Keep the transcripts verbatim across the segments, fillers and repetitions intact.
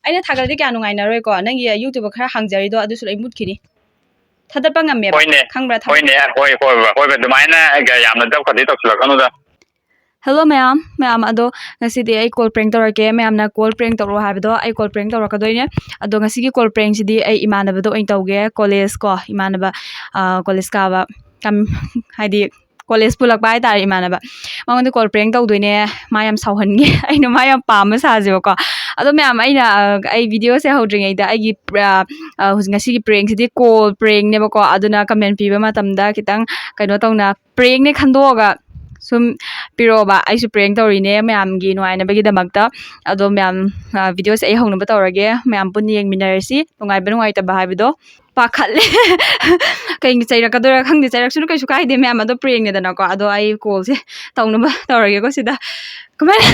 ꯑꯩꯅ ꯊꯥꯒꯠꯂꯗꯤ ꯀꯌꯥ ꯅꯨꯡꯉꯥꯏꯅꯔꯣꯏꯀꯣ, ꯅꯪꯒꯤ YouTube ꯈꯔ ꯍꯥꯡꯖꯔꯤꯗꯣ ꯑꯗꯨꯁꯨ ꯂꯣꯏ ꯃꯨꯠꯈꯤꯅꯤ꯫ ꯊꯥꯗꯠꯄ ꯉꯝꯃꯦꯕ, ꯍꯣꯏꯅꯦ, ꯈꯪꯕ꯭ꯔꯥ? ꯊꯥꯒꯠ- ꯍꯣꯏꯅꯦ, ꯍꯣꯏ, ꯍꯣꯏ, ꯍꯣꯏ, ꯍꯣꯏ, ꯑꯗꯨꯃꯥꯏꯅ ꯌꯥꯝꯅ ꯗꯞ ꯈꯗꯤ ꯇꯧꯁꯤꯜꯂꯛꯀꯅꯨꯗ꯫ Hello ꯃꯌꯥꯝ, ꯃꯌꯥꯝ ꯑꯗꯣ, ꯉꯁꯤꯗꯤ ꯑꯩ call prank ꯇꯧꯔꯛꯀꯦ꯫ ꯃꯌꯥꯝꯅ call prank ꯇꯧꯔꯛꯑꯣ ꯍꯥꯏꯕꯗꯣ ꯑꯩ call prank ꯇꯧꯔꯛꯀꯗꯣꯏꯅꯦ꯫ ꯑꯗꯣ ꯉꯁꯤꯒꯤ call prankꯁꯤꯗꯤ ꯑꯩ ꯏꯃꯥꯟꯅꯕꯗ ꯑꯣꯏꯅ ꯇꯧꯒꯦ, college ꯀꯣ, ꯏꯃꯥꯟꯅꯕ, ꯑ, college ꯀꯥꯕ, ꯇꯝ-, ꯍꯥꯏꯗꯤ college ꯄꯨꯜꯂꯛꯄ ꯍꯥꯏꯇꯥꯔꯦ ꯏꯃꯥꯟꯅꯕ꯫ ꯃꯉꯣꯟꯗ call prank ꯇꯧꯗꯣꯏꯅꯦ꯫ ꯃꯥ ꯌꯥꯝ ꯁꯥꯎꯍꯟꯒꯦ꯫ ꯑꯩꯅ ꯃꯥ ꯌꯥꯝ ꯄꯥꯝꯕ ꯁꯥꯁꯦꯕꯀꯣ꯫ ꯑꯗꯣ ꯃꯌꯥꯝ, ꯑꯩꯅ, ꯑ, ꯑꯩ videoꯁꯦ ꯍꯧꯗ꯭ꯔꯤꯉꯩꯗ ꯑꯩꯒꯤ, ꯑ, ꯑ, ꯍꯧꯖꯤꯛ ꯉꯁꯤꯒꯤ prankꯁꯤꯗꯤ call prankꯅꯦꯕꯀꯣ꯫ ꯑꯗꯨꯅ comment ꯄꯤꯕ ꯃꯇꯝꯗ ꯈꯤꯇꯪ ꯀꯩꯅꯣ ꯇꯧꯅ, prankꯅꯦ ꯈꯟꯗꯣꯛꯑꯒ ꯁꯨꯝ ꯄꯤꯔꯛꯑꯣꯕ꯫ ꯑꯩꯁꯨ prank ꯇꯧꯔꯤꯅꯦ ꯃꯌꯥꯝꯒꯤ ꯅꯨꯡꯉꯥꯏꯅꯕꯒꯤꯗꯃꯛꯇ꯫ ꯑꯗꯣ ꯃꯌꯥꯝ, ꯑ, videoꯁꯦ ꯑꯩ ꯍꯧꯅꯕ ꯇꯧꯔꯒꯦ꯫ ꯃꯌꯥꯝ ꯄꯨꯟꯅ ꯌꯦꯡꯃꯤꯟꯅꯔꯁꯤ꯫ ꯅꯨꯡꯉꯥꯏꯕ ꯅꯨꯡꯉꯥꯏꯇꯕ ꯍꯥꯏꯕꯗꯣ꯫ ꯄꯥꯈꯠꯂꯦ꯫ ꯀꯩ ꯆꯩꯔꯛꯀꯗꯣꯏꯔꯥ ꯈꯪꯗꯦ꯫ ꯆꯩꯔꯛꯁꯅꯨ, ꯀꯩꯁꯨ ꯀꯥꯏꯗꯦ ꯃꯌꯥꯝ꯫ ꯑꯗꯣ prankꯅꯦꯗꯅꯀꯣ꯫ ꯑꯗꯣ ꯑꯩ callꯁꯦ ꯇꯧꯅꯕ ꯇꯧꯔꯒꯦꯀꯣ ꯁꯤꯗ꯫ ꯀꯃꯥꯏꯅ?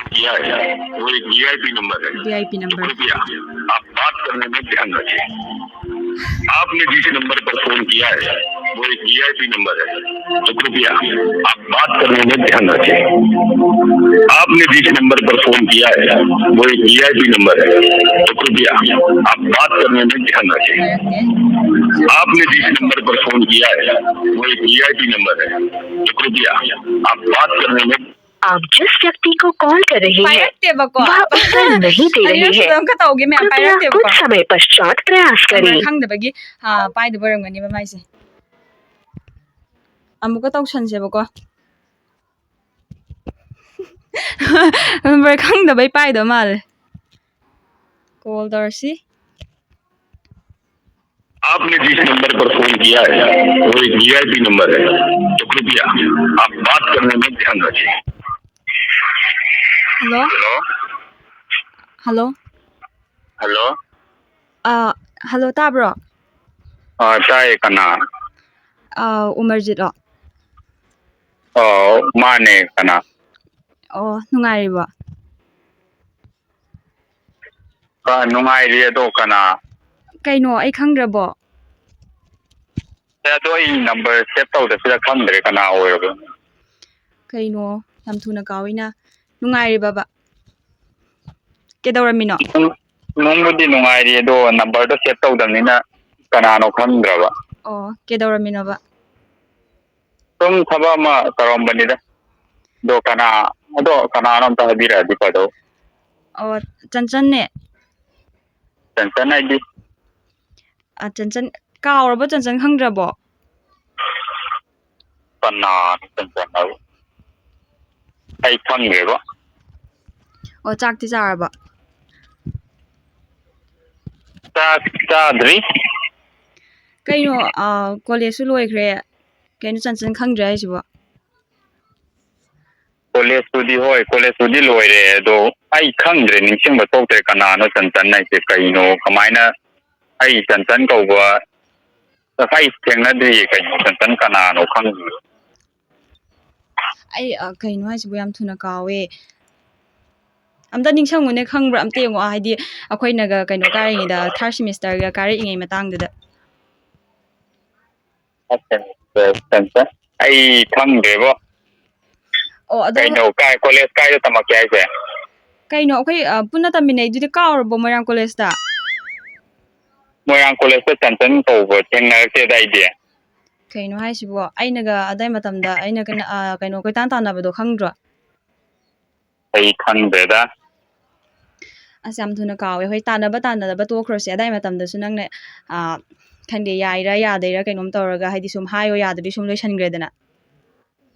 किया है, वो एक वीआईपी नंबर है। VIP number। कृपया आप बात करने में ध्यान रखें। आपने जिस नंबर पर फोन किया है, वो एक वीआईपी नंबर है, तो कृपया आप बात करने में ध्यान रखें। आपने जिस नंबर पर फोन किया है, वो एक वीआईपी नंबर है, तो कृपया आप बात करने में ध्यान रखें। आपने जिस नंबर पर फोन किया है, वो एक वीआईपी नंबर है, तो कृपया आप बात करने में आप जिस व्यक्ति को कॉल कर रहे हैं, ꯄꯥꯏꯔꯛꯇꯦꯕꯀꯣ꯫ वह उत्तर नहीं दे रहे ꯑꯅꯤꯔꯛ हैं। ꯁꯨꯕ ꯑꯃꯈꯛ ꯇꯧꯒꯦ ꯃꯌꯥꯝ, कृपया ꯄꯥꯏꯔꯛꯇꯦꯕꯀꯣ꯫ कुछ समय पश्चात प्रयास करें। ꯈꯪꯗꯕꯒꯤ, ꯑꯥ, ꯄꯥꯏꯗꯕ ꯑꯣꯏꯔꯝꯒꯅꯦꯕ ꯃꯥꯏꯁꯦ꯫ ꯑꯃꯨꯛꯀ ꯇꯧꯁꯟꯁꯦꯕꯀꯣ꯫ Number ꯈꯪꯗꯕꯩ ꯄꯥꯏꯗꯕ ꯃꯥꯜꯂꯦ꯫ Call ꯇꯧꯔꯁꯤ꯫ आपने जिस नंबर पर फोन किया है, वो एक वीआईपी नंबर है, तो कृपया आप बात करने में ध्यान रखें। Hello? Hello? Hello? Hello? ꯑꯥ, hello, ꯇꯥꯕ꯭ꯔꯣ? ꯑꯥ, ꯇꯥꯏꯌꯦ, ꯀꯅꯥ? ꯑꯥ, ꯎꯃꯔꯖꯤꯠꯂꯣ? ꯑꯣ, ꯃꯥꯅꯦ, ꯀꯅꯥ? ꯑꯣ, ꯅꯨꯡꯉꯥꯏꯔꯤꯕꯣ? ꯑꯥ, ꯅꯨꯡꯉꯥꯏꯔꯤ, ꯑꯗꯣ ꯀꯅꯥ? ꯀꯩꯅꯣ, ꯑꯩ ꯈꯪꯗ꯭ꯔꯕꯣ? ꯑꯦ, ꯑꯗꯣ ꯑꯩ ꯅꯝꯕꯔ ꯁꯦꯚ ꯇꯧꯗꯕꯁꯤꯗ ꯈꯪꯗ꯭ꯔꯦ ꯀꯅꯥ ꯑꯣꯏꯔꯕꯅꯣ꯫ ꯀꯩꯅꯣ, ꯌꯥꯝ ꯊꯨꯅ ꯀꯥꯎꯏꯅ꯫ ꯅꯨꯡꯉꯥꯏꯔꯤꯕꯕ? ꯀꯩꯗꯧꯔꯝꯃꯤꯅꯣ? ꯅꯨꯡ-, ꯅꯨꯡꯕꯨꯗꯤ ꯅꯨꯡꯉꯥꯏꯔꯤ, ꯑꯗꯣ ꯅꯝꯕꯔꯗꯣ ꯁꯦꯚ ꯇꯧꯗꯕꯅꯤꯅ ꯀꯅꯥꯅꯣ ꯈꯪꯗ꯭ꯔꯕ꯫ ꯑꯣ, ꯀꯩꯗꯧꯔꯝꯃꯤꯅꯣꯕ? ꯁꯨꯝ ꯊꯕꯛ ꯑꯃ ꯇꯧꯔꯝꯕꯅꯤꯗ꯫ ꯑꯗꯣ ꯀꯅꯥ-, ꯑꯗꯣ ꯀꯅꯥꯅꯣ ꯑꯝꯇ ꯍꯥꯏꯕꯤꯔꯛꯑꯗꯤ ꯐꯗꯧ꯫ ꯑꯣ, ꯆꯟꯆꯟꯅꯦ꯫ ꯆꯟꯆꯟ ꯍꯥꯏꯗꯤ? ꯑ, ꯆꯟꯆꯟ, ꯀꯥꯎꯔꯕꯣ? ꯆꯟꯆꯟ ꯈꯪꯗ꯭ꯔꯕꯣ? ꯀꯅꯥꯅꯣ ꯆꯟꯆꯟ ꯍꯥꯏꯕꯨ? ꯑꯩ ꯈꯪꯗ꯭ꯔꯦꯕꯣ꯫ ꯑꯣ, ꯆꯥꯛꯇꯤ ꯆꯥꯔꯕꯣ? ꯆꯥꯛ ꯆꯥꯗ꯭ꯔꯤ꯫ ꯀꯩꯅꯣ, ꯑ, ꯀꯣꯂꯦꯖꯁꯨ ꯂꯣꯏꯈ꯭ꯔꯦ, ꯀꯩꯅꯣ ꯆꯟꯆꯟ ꯈꯪꯗ꯭ꯔꯦ ꯍꯥꯏꯁꯤꯕꯣ? ꯀꯣꯂꯦꯖꯄꯨꯗꯤ, ꯍꯣꯏ, ꯀꯣꯂꯦꯖꯄꯨꯗꯤ ꯂꯣꯏꯔꯦ, ꯑꯗꯣ ꯑꯩ ꯈꯪꯗ꯭ꯔꯦ, ꯅꯤꯡꯁꯤꯡꯕ ꯊꯣꯛꯇ꯭ꯔꯦ ꯀꯅꯥꯅꯣ ꯆꯟꯆꯟ ꯍꯥꯏꯁꯦ, ꯀꯩꯅꯣ, ꯀꯃꯥꯏꯅ ꯑꯩ ꯆꯟꯆꯟ ꯀꯧꯕ ꯑꯩ ꯊꯦꯡꯅꯗ꯭ꯔꯤꯌꯦ, ꯀꯩꯅꯣ, ꯆꯟꯆꯟ ꯀꯅꯥꯅꯣ ꯈꯪꯗ꯭ꯔꯦ꯫ ꯑꯩ, ꯑ, ꯀꯩꯅꯣ ꯍꯥꯏꯁꯤꯕꯨ, ꯌꯥꯝ ꯊꯨꯅ ꯀꯥꯎꯋꯦ꯫ ꯑꯝꯇ ꯅꯤꯡꯁꯤꯡꯉꯨꯅꯦ, ꯈꯪꯕ꯭ꯔꯥ? ꯑꯝꯇ ꯌꯦꯡꯉꯣ, ꯍꯥꯏꯗꯤ ꯑꯩꯈꯣꯏꯅꯒ ꯀꯩꯅꯣ ꯀꯥꯔꯤꯉꯩꯗ, ꯊꯥꯔꯠ ꯁꯦꯃꯤꯁꯇꯔꯒ ꯀꯥꯔꯛꯏꯉꯩ ꯃꯇꯥꯡꯗꯨꯗ꯫ ꯑꯩ ꯈꯪꯗ꯭ꯔꯦꯕꯣ꯫ ꯑꯣ, ꯑꯗꯣ ꯀꯩꯅꯣ, ꯀꯥꯏ, ꯀꯣꯂꯦꯖ ꯀꯥꯏꯗ ꯇꯝꯃꯛꯀꯦ ꯍꯥꯏꯁꯦ? ꯀꯩꯅꯣ, ꯑꯩꯈꯣꯏ, ꯑ, ꯄꯨꯟꯅ ꯇꯝꯃꯤꯟꯅꯩꯗꯨꯗꯤ ꯀꯥꯎꯔꯕꯣ, ꯃꯣꯏꯔꯥꯡ ꯀꯣꯂꯦꯖꯇ? ꯃꯣꯏꯔꯥꯡ ꯀꯣꯂꯦꯖꯇ ꯆꯟꯆꯟ ꯀꯧꯕ ꯊꯦꯡꯅꯔꯛꯇꯦꯗ ꯑꯩꯗꯤ꯫ ꯀꯩꯅꯣ ꯍꯥꯏꯁꯤꯕꯣ? ꯑꯩꯅꯒ ꯑꯗꯥꯏ ꯃꯇꯝꯗ ꯑꯩꯅ ꯀꯩꯅꯣ, ꯑ, ꯀꯩꯅꯣ ꯀꯣꯏꯇꯥꯟ ꯇꯥꯟꯅꯕꯗꯣ ꯈꯪꯗ꯭ꯔꯣ? ꯑꯩ ꯈꯪꯗ꯭ꯔꯦꯗ꯫ ꯑꯁ, ꯌꯥꯝ ꯊꯨꯅ ꯀꯥꯎꯋꯦ꯫ ꯍꯣꯏ, ꯇꯥꯟꯅꯕ ꯇꯥꯟꯅꯗꯕ ꯇꯣꯛꯈ꯭ꯔꯁꯦ꯫ ꯑꯗꯥꯏ ꯃꯇꯝꯗꯁꯨ ꯅꯪꯅ, ꯑ, ꯈꯪꯗꯦ, ꯌꯥꯏꯔꯥ ꯌꯥꯗꯩꯔꯥ ꯀꯩꯅꯣꯝ ꯇꯧꯔꯒ, ꯍꯥꯏꯗꯤ, ꯁꯨꯝ ꯍꯥꯏꯌꯣ ꯌꯥꯗꯕꯤ ꯁꯨꯝ ꯂꯣꯏꯁꯟꯈ꯭ꯔꯦꯗꯅ꯫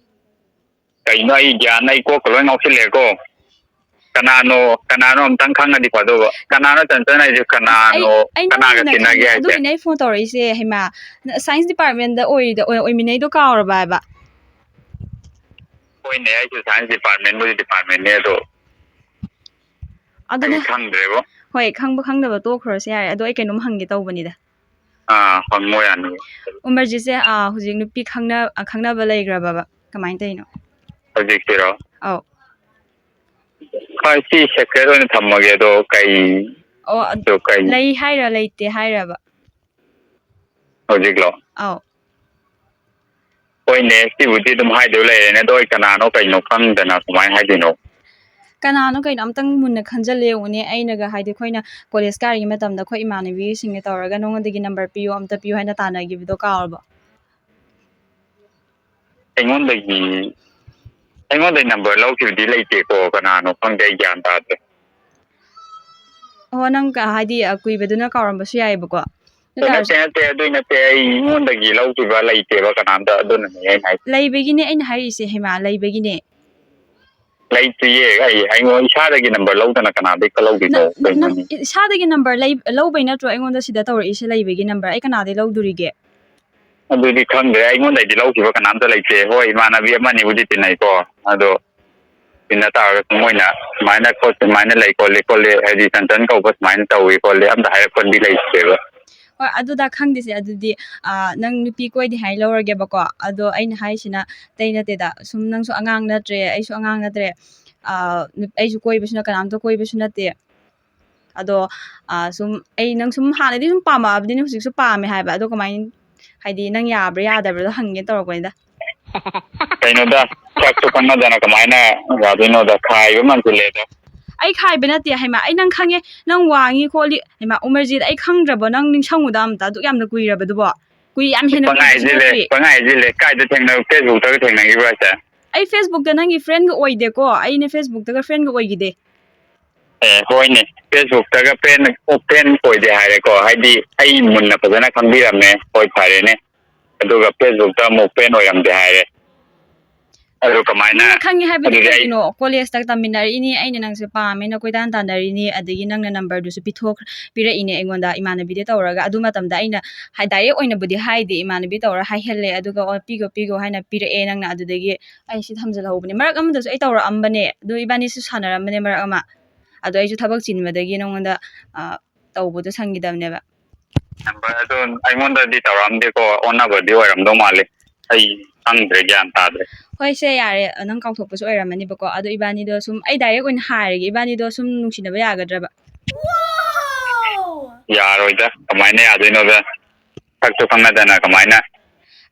ꯀꯩꯅꯣ, ꯑꯩ ꯒ꯭ꯌꯥꯟ, ꯑꯩ ꯀꯣꯛꯀ ꯂꯣꯏ ꯉꯥꯎꯁꯤꯜꯂꯛꯑꯦꯀꯣ꯫ ꯀꯅꯥꯅꯣ, ꯀꯅꯥꯅꯣ ꯑꯝꯇꯪ ꯈꯪꯉꯗꯤ ꯐꯗꯧꯕ꯫ ꯀꯅꯥꯅꯣ ꯆꯟꯆꯟ ꯍꯥꯏꯁꯦ? ꯑꯁ, ꯑꯩ, ꯀꯅꯥꯅꯣ, ꯑꯩ ꯀꯅꯥꯒ ꯅꯪꯅ ꯇꯤꯟꯅꯒꯦ ꯈꯪꯉꯦ꯫ ꯍꯥꯏꯁꯦ? ꯑꯗꯨꯒꯤꯅꯦ ꯑꯩ ꯐꯣꯟ ꯇꯧꯔꯛꯏꯁꯦ꯫ ꯍꯩꯃꯥ, ꯁꯥꯏꯟꯁ ꯗꯤꯄꯥꯔꯠꯃꯦꯟꯗ ꯑꯣꯏꯔꯤꯗꯣ, ꯑꯣꯏ-, ꯑꯣꯏꯃꯤꯟꯅꯩꯗꯣ ꯀꯥꯎꯔꯕ ꯍꯥꯏꯕ? ꯍꯣꯏꯅꯦ, ꯑꯩꯁꯨ ꯁꯥꯏꯟꯁ ꯗꯤꯄꯥꯔꯠꯃꯦꯟꯕꯨꯗꯤ ꯗꯤꯄꯥꯔꯠꯃꯦꯟꯅꯦ, ꯑꯗꯣ ꯑꯗꯨꯅ ꯑꯩ ꯈꯪꯗ꯭ꯔꯦꯕꯣ꯫ ꯍꯣꯏ, ꯈꯪꯕ ꯈꯪꯗꯕ ꯇꯣꯛꯈ꯭ꯔꯁꯦ ꯌꯥꯔꯦ꯫ ꯑꯗꯣ ꯑꯩ ꯀꯩꯅꯣꯝ ꯍꯪꯒꯦ ꯇꯧꯕꯅꯤꯗ꯫ ꯑꯥ, ꯍꯪꯉꯣ ꯌꯥꯅꯤ꯫ ꯎꯃꯔꯖꯤꯠꯁꯦ, ꯑꯥ, ꯍꯧꯖꯤꯛ ꯅꯨꯄꯤ ꯈꯪꯅ-, ꯑ, ꯈꯪꯅꯕ ꯂꯩꯈ꯭ꯔꯕꯕ? ꯀꯃꯥꯏꯅ ꯇꯧꯔꯤꯅꯣ? ꯍꯧꯖꯤꯛꯁꯤꯔꯣ? ꯑꯧ꯫ ꯍꯣꯏ, ꯁꯤ ꯁꯦꯀ꯭ꯔꯦꯠ ꯑꯣꯏꯅ ꯊꯝꯃꯒꯦ, ꯑꯗꯣ ꯀꯩ, ꯑꯣ, ꯑꯗꯣ ꯀꯩ? ꯂꯩ ꯍꯥꯏꯔ ꯂꯩꯇꯦ ꯍꯥꯏꯔꯕ? ꯍꯧꯖꯤꯛꯂꯣ? ꯑꯧ꯫ ꯍꯣꯏꯅꯦ, ꯁꯤꯕꯨꯗꯤ ꯑꯗꯨꯝ ꯍꯥꯏꯗꯧ ꯂꯩꯔꯦꯅꯦ꯫ ꯑꯗꯣ ꯑꯩ ꯀꯅꯥꯅꯣ ꯀꯩꯅꯣ ꯈꯪꯗꯅ ꯀꯃꯥꯏꯅ ꯍꯥꯏꯗꯣꯏꯅꯣ? ꯀꯅꯥꯅꯣ ꯀꯩꯅꯣ ꯑꯝꯇꯪ ꯃꯨꯟꯅ ꯈꯟꯖꯜꯂꯦ ꯌꯦꯡꯉꯨꯅꯦ꯫ ꯑꯩꯅꯒ ꯍꯥꯏꯗꯤ ꯑꯩꯈꯣꯏꯅ ꯀꯣꯂꯦꯖ ꯀꯥꯔꯤꯉꯩ ꯃꯇꯝꯗ ꯑꯩꯈꯣꯏ ꯏꯃꯥꯟꯅꯕꯤꯁꯤꯡꯒ ꯇꯧꯔꯒ ꯅꯉꯣꯟꯗꯒꯤ ꯅꯝꯕꯔ ꯄꯤꯌꯣ, ꯑꯝꯇ ꯄꯤꯌꯣ ꯍꯥꯏꯅ ꯇꯥꯟꯅꯈꯤꯕꯗꯣ ꯀꯥꯎꯔꯕꯣ? ꯑꯩꯉꯣꯟꯗꯒꯤ ꯑꯩꯉꯣꯟꯗꯒꯤ ꯅꯝꯕꯔ ꯂꯧꯈꯤꯕꯗꯤ ꯂꯩꯇꯦꯀꯣ, ꯀꯅꯥꯅꯣ ꯈꯪꯗꯦ, ꯑꯩ ꯒ꯭ꯌꯥꯟ ꯇꯥꯗ꯭ꯔꯦ꯫ ꯑꯣ, ꯅꯪ ꯀ- ꯍꯥꯏꯗꯤ ꯑ, ꯀꯨꯏꯕꯗꯨꯅ ꯀꯥꯎꯔꯝꯕꯁꯨ ꯌꯥꯏꯑꯕꯀꯣ꯫ ꯑꯗꯨ ꯑꯦ, ꯇꯥꯔꯁꯨ ꯅꯠꯇꯦ ꯅꯠꯇꯦ, ꯑꯗꯨꯏ ꯅꯠꯇꯦ, ꯑꯩꯉꯣꯟꯗꯒꯤ ꯂꯧꯈꯤꯕ ꯂꯩꯇꯦꯕ ꯀꯅꯥꯝꯇ, ꯑꯗꯨꯅꯅꯦ ꯑꯩꯅ ꯍꯥꯏꯁꯦ꯫ ꯂꯩꯕꯒꯤꯅꯦ ꯑꯩꯅ ꯍꯥꯏꯔꯤꯁꯦ, ꯍꯩꯃꯥ, ꯂꯩꯕꯒꯤꯅꯦ꯫ ꯂꯩꯇ꯭ꯔꯤꯌꯦ꯫ ꯑꯩ ꯑꯩꯉꯣꯟ ꯏꯁꯥꯗꯒꯤ ꯅꯝꯕꯔ ꯂꯧꯗꯅ ꯀꯅꯥꯗꯒꯤ ꯂꯧꯗꯣꯏꯅꯣ? ꯅ- ꯅ- ꯅꯪ ꯀꯩꯅꯣꯅꯦ? ꯏꯁꯥꯗꯒꯤ ꯅꯝꯕꯔ ꯂꯩ- ꯂꯧꯕꯩ ꯅꯠꯇ꯭ꯔꯣ ꯑꯩꯉꯣꯟꯗ ꯁꯤꯗ ꯇꯧꯔꯛꯏꯁꯦ? ꯂꯩꯕꯒꯤ ꯅꯝꯕꯔ ꯑꯩ ꯀꯅꯥꯗꯒꯤ ꯂꯧꯗꯣꯔꯤꯒꯦ? ꯑꯗꯨꯗꯤ ꯈꯪꯗ꯭ꯔꯦ, ꯑꯩꯉꯣꯟꯗꯩꯗꯤ ꯂꯧꯈꯤꯕ ꯀꯅꯥꯝꯇ ꯂꯩꯇꯦ꯫ ꯍꯣꯏ, ꯏꯃꯥꯟꯅꯕꯤ ꯑꯃꯅꯤꯕꯨꯗꯤ ꯇꯤꯟꯅꯩꯀꯣ, ꯑꯗꯣ ꯇꯤꯟꯅ ꯇꯥꯔꯒꯁꯨ ꯃꯣꯏꯅ ꯁꯨꯃꯥꯏꯅ ꯈꯣꯠ ꯁꯨꯃꯥꯏꯅ ꯂꯩ ꯈꯣꯠꯂꯤ ꯈꯣꯠꯂꯤ, ꯍꯥꯏꯗꯤ ꯆꯟꯆꯟ ꯀꯧꯕ ꯁꯨꯃꯥꯏꯅ ꯇꯧꯏ ꯈꯣꯠꯂꯤ ꯑꯝꯇ ꯍꯥꯏꯔꯛꯄꯗꯤ ꯂꯩꯇꯦꯕ꯫ ꯍꯣꯏ, ꯑꯗꯨꯗ ꯈꯪꯗꯦꯁꯦ꯫ ꯑꯗꯨꯗꯤ ꯑ, ꯅꯪ ꯅꯨꯄꯤ ꯀꯣꯏꯗꯦ ꯍꯥꯏ ꯂꯧꯔꯒꯦꯕꯀꯣ꯫ ꯑꯗꯣ ꯑꯩꯅ ꯍꯥꯏꯁꯤꯅ ꯑꯇꯩ ꯅꯠꯇꯦꯗ, ꯁꯨꯝ ꯅꯪꯁꯨ ꯑꯉꯥꯡ ꯅꯠꯇ꯭ꯔꯦ, ꯑꯩꯁꯨ ꯑꯉꯥꯡ ꯅꯠꯇ꯭ꯔꯦ꯫ ꯑ, ꯅꯨ- ꯑꯩꯁꯨ ꯀꯣꯏꯕꯁꯨꯅ ꯀꯅꯥꯝꯇ ꯀꯣꯏꯕꯁꯨ ꯅꯠꯇꯦ꯫ ꯑꯗꯣ ꯑ, ꯁꯨꯝ ꯑꯩ ꯅꯪ ꯁꯨꯝ ꯍꯥꯟꯅꯗꯤ ꯁꯨꯝ ꯄꯥꯝꯃꯛꯑꯕꯅꯤꯅ ꯍꯧꯖꯤꯛꯁꯨ ꯄꯥꯝꯃꯦ ꯍꯥꯏꯕ꯫ ꯑꯗꯣ ꯀꯃꯥꯏꯅ, ꯍꯥꯏꯗꯤ ꯅꯪ ꯌꯥꯕ꯭ꯔꯥ ꯌꯥꯗꯕ꯭ꯔꯥꯗꯣ ꯍꯪꯒꯦ ꯇꯧꯔꯛꯄꯅꯤꯗ꯫ ꯀꯩꯅꯣꯗ, ꯁꯛꯁꯨ ꯈꯪꯅꯗꯅ ꯀꯃꯥꯏꯅ ꯌꯥꯗꯣꯏꯅꯣꯗ, ꯈꯥꯏꯕ ꯃꯥꯟꯁꯤꯜꯂꯛꯑꯦꯗ꯫ ꯑꯩ ꯈꯥꯏꯕ ꯅꯠꯇꯦ ꯍꯩꯃꯥ, ꯑꯩ ꯅꯪ ꯈꯪꯉꯦ, ꯅꯪ ꯋꯥꯡꯉꯤ ꯈꯣꯠꯂꯤ꯫ ꯍꯩꯃꯥ, ꯎꯃꯔꯖꯤꯠ, ꯑꯩ ꯈꯪꯗ꯭ꯔꯕꯣ? ꯅꯪ ꯅꯤꯡꯁꯪꯉꯨꯗ ꯑꯝꯇ, ꯑꯗꯨꯛ ꯌꯥꯝꯅ ꯀꯨꯏꯔꯕꯗꯨꯕꯣ? ꯀꯨꯏ ꯌꯥꯝ ꯍꯦꯟꯅ ꯄꯪꯍꯥꯏ ꯀꯨꯏꯕꯁꯨ ꯍꯥꯏꯖꯤꯜꯂꯦ, ꯅꯠꯇ꯭ꯔꯤ꯫ ꯄꯪꯍꯥꯏ ꯍꯥꯏꯖꯤꯜꯂꯦ꯫ ꯀꯥꯏꯗ ꯊꯦꯡꯅ, Facebookꯇꯒ ꯊꯦꯡꯅꯈꯤꯕ꯭ꯔꯣ ꯍꯥꯏꯁꯦ? ꯑꯩ Facebookꯇ ꯅꯪꯒꯤ friendꯒ ꯑꯣꯏꯗꯦꯀꯣ, ꯑꯩꯅ Facebookꯇꯒ friendꯒ ꯑꯣꯏꯈꯤꯗꯦ꯫ ꯑꯦ, ꯍꯣꯏꯅꯦ, Facebookꯇꯒ friend, friend ꯑꯣꯏꯗꯦ ꯍꯥꯏꯔꯦꯀꯣ, ꯍꯥꯏꯗꯤ ꯑꯩ ꯃꯨꯟꯅ ꯐꯖꯅ ꯈꯪꯕꯤꯔꯝꯃꯦ꯫ ꯍꯣꯏ, ꯐꯔꯦꯅꯦ꯫ ꯑꯗꯨꯒ Facebookꯇ ꯑꯃꯨꯛ friend ꯑꯣꯏꯔꯝꯗꯦ ꯍꯥꯏꯔꯦ꯫ ꯑꯗꯨ ꯀꯃꯥꯏꯅ? ꯅꯪꯅ ꯈꯪꯉꯦ ꯍꯥꯏꯕꯗꯤ ꯑꯗꯨꯗꯤ ꯑꯩ ꯀꯩꯒꯤꯅꯣ? ꯀꯣꯂꯦꯖꯇ ꯇꯝꯃꯤꯟꯅꯔꯛꯏꯅꯤ, ꯑꯩꯅ ꯅꯪꯁꯦ ꯄꯥꯝꯃꯦꯅ ꯀꯣꯏꯇꯥꯟ ꯇꯥꯟꯅꯔꯤꯅꯤ, ꯑꯗꯒꯤ ꯅꯪꯅ numberꯗꯨꯁꯨ ꯄꯤꯊꯣꯛ ꯄꯤꯔꯛꯏꯅꯦ ꯑꯩꯉꯣꯟꯗ, ꯏꯃꯥꯟꯅꯕꯤꯗ ꯇꯧꯔꯒ꯫ ꯑꯗꯨ ꯃꯇꯝꯗ ꯑꯩꯅ ꯍꯥꯏ, direct ꯑꯣꯏꯅꯕꯨꯗꯤ ꯍꯥꯏꯗꯦ, ꯏꯃꯥꯟꯅꯕꯤ ꯇꯧꯔ ꯍꯥꯏꯍꯜꯂꯦ, ꯑꯗꯨꯒ "ꯑꯣ, ꯄꯤꯒꯣ, ꯄꯤꯒꯣ" ꯍꯥꯏꯅ ꯄꯤꯔꯛꯑꯦ ꯅꯪꯅ꯫ ꯑꯗꯨꯗꯒꯤ ꯑꯩ ꯁꯤ ꯊꯝꯖꯤꯜꯍꯧꯕꯅꯦ꯫ ꯃꯔꯛ ꯑꯃꯗꯁꯨ ꯑꯩ ꯇꯧꯔꯛꯑꯝꯕꯅꯦ, ꯑꯗꯨ ꯏꯕꯥꯅꯤꯁꯨ ꯁꯥꯟꯅꯔꯝꯕꯅꯦ ꯃꯔꯛ ꯑꯃ, ꯑꯗꯣ ꯑꯩꯁꯨ ꯊꯕꯛ ꯆꯤꯟꯕꯗꯒꯤ ꯅꯉꯣꯟꯗ ꯑ, ꯇꯧꯕꯗꯣ ꯁꯪꯈꯤꯗꯕꯅꯦꯕ꯫ Number ꯑꯗꯣ ꯑꯩꯉꯣꯟꯗꯗꯤ ꯇꯧꯔꯛꯑꯝꯗꯦꯀꯣ, ꯑꯣꯟꯅꯕꯗꯤ ꯑꯣꯏꯔꯝꯗꯧ ꯃꯥꯜꯂꯦ꯫ ꯑꯩ ꯈꯪꯗ꯭ꯔꯦ, ꯒ꯭ꯌꯥꯟ ꯇꯥꯗ꯭ꯔꯦ꯫ ꯍꯣꯏ, ꯁꯦ, ꯌꯥꯔꯦ, ꯅꯪ ꯀꯥꯎꯊꯣꯛꯄꯁꯨ ꯑꯣꯏꯔꯝꯃꯅꯤꯕꯀꯣ꯫ ꯑꯗꯣ ꯏꯕꯥꯅꯤꯗꯣ ꯁꯨꯝ ꯑꯩ direct ꯑꯣꯏꯅ ꯍꯥꯏꯔꯒꯦ, ꯏꯕꯥꯅꯤꯗꯣ ꯁꯨꯝ ꯅꯨꯡꯁꯤꯅꯕ ꯌꯥꯒꯗ꯭ꯔꯕ? ꯌꯥꯔꯣꯏꯗ, ꯀꯃꯥꯏꯅ ꯌꯥꯗꯣꯏꯅꯣꯗ? ꯁꯛꯁꯨ ꯈꯪꯅꯗꯅ ꯀꯃꯥꯏꯅ?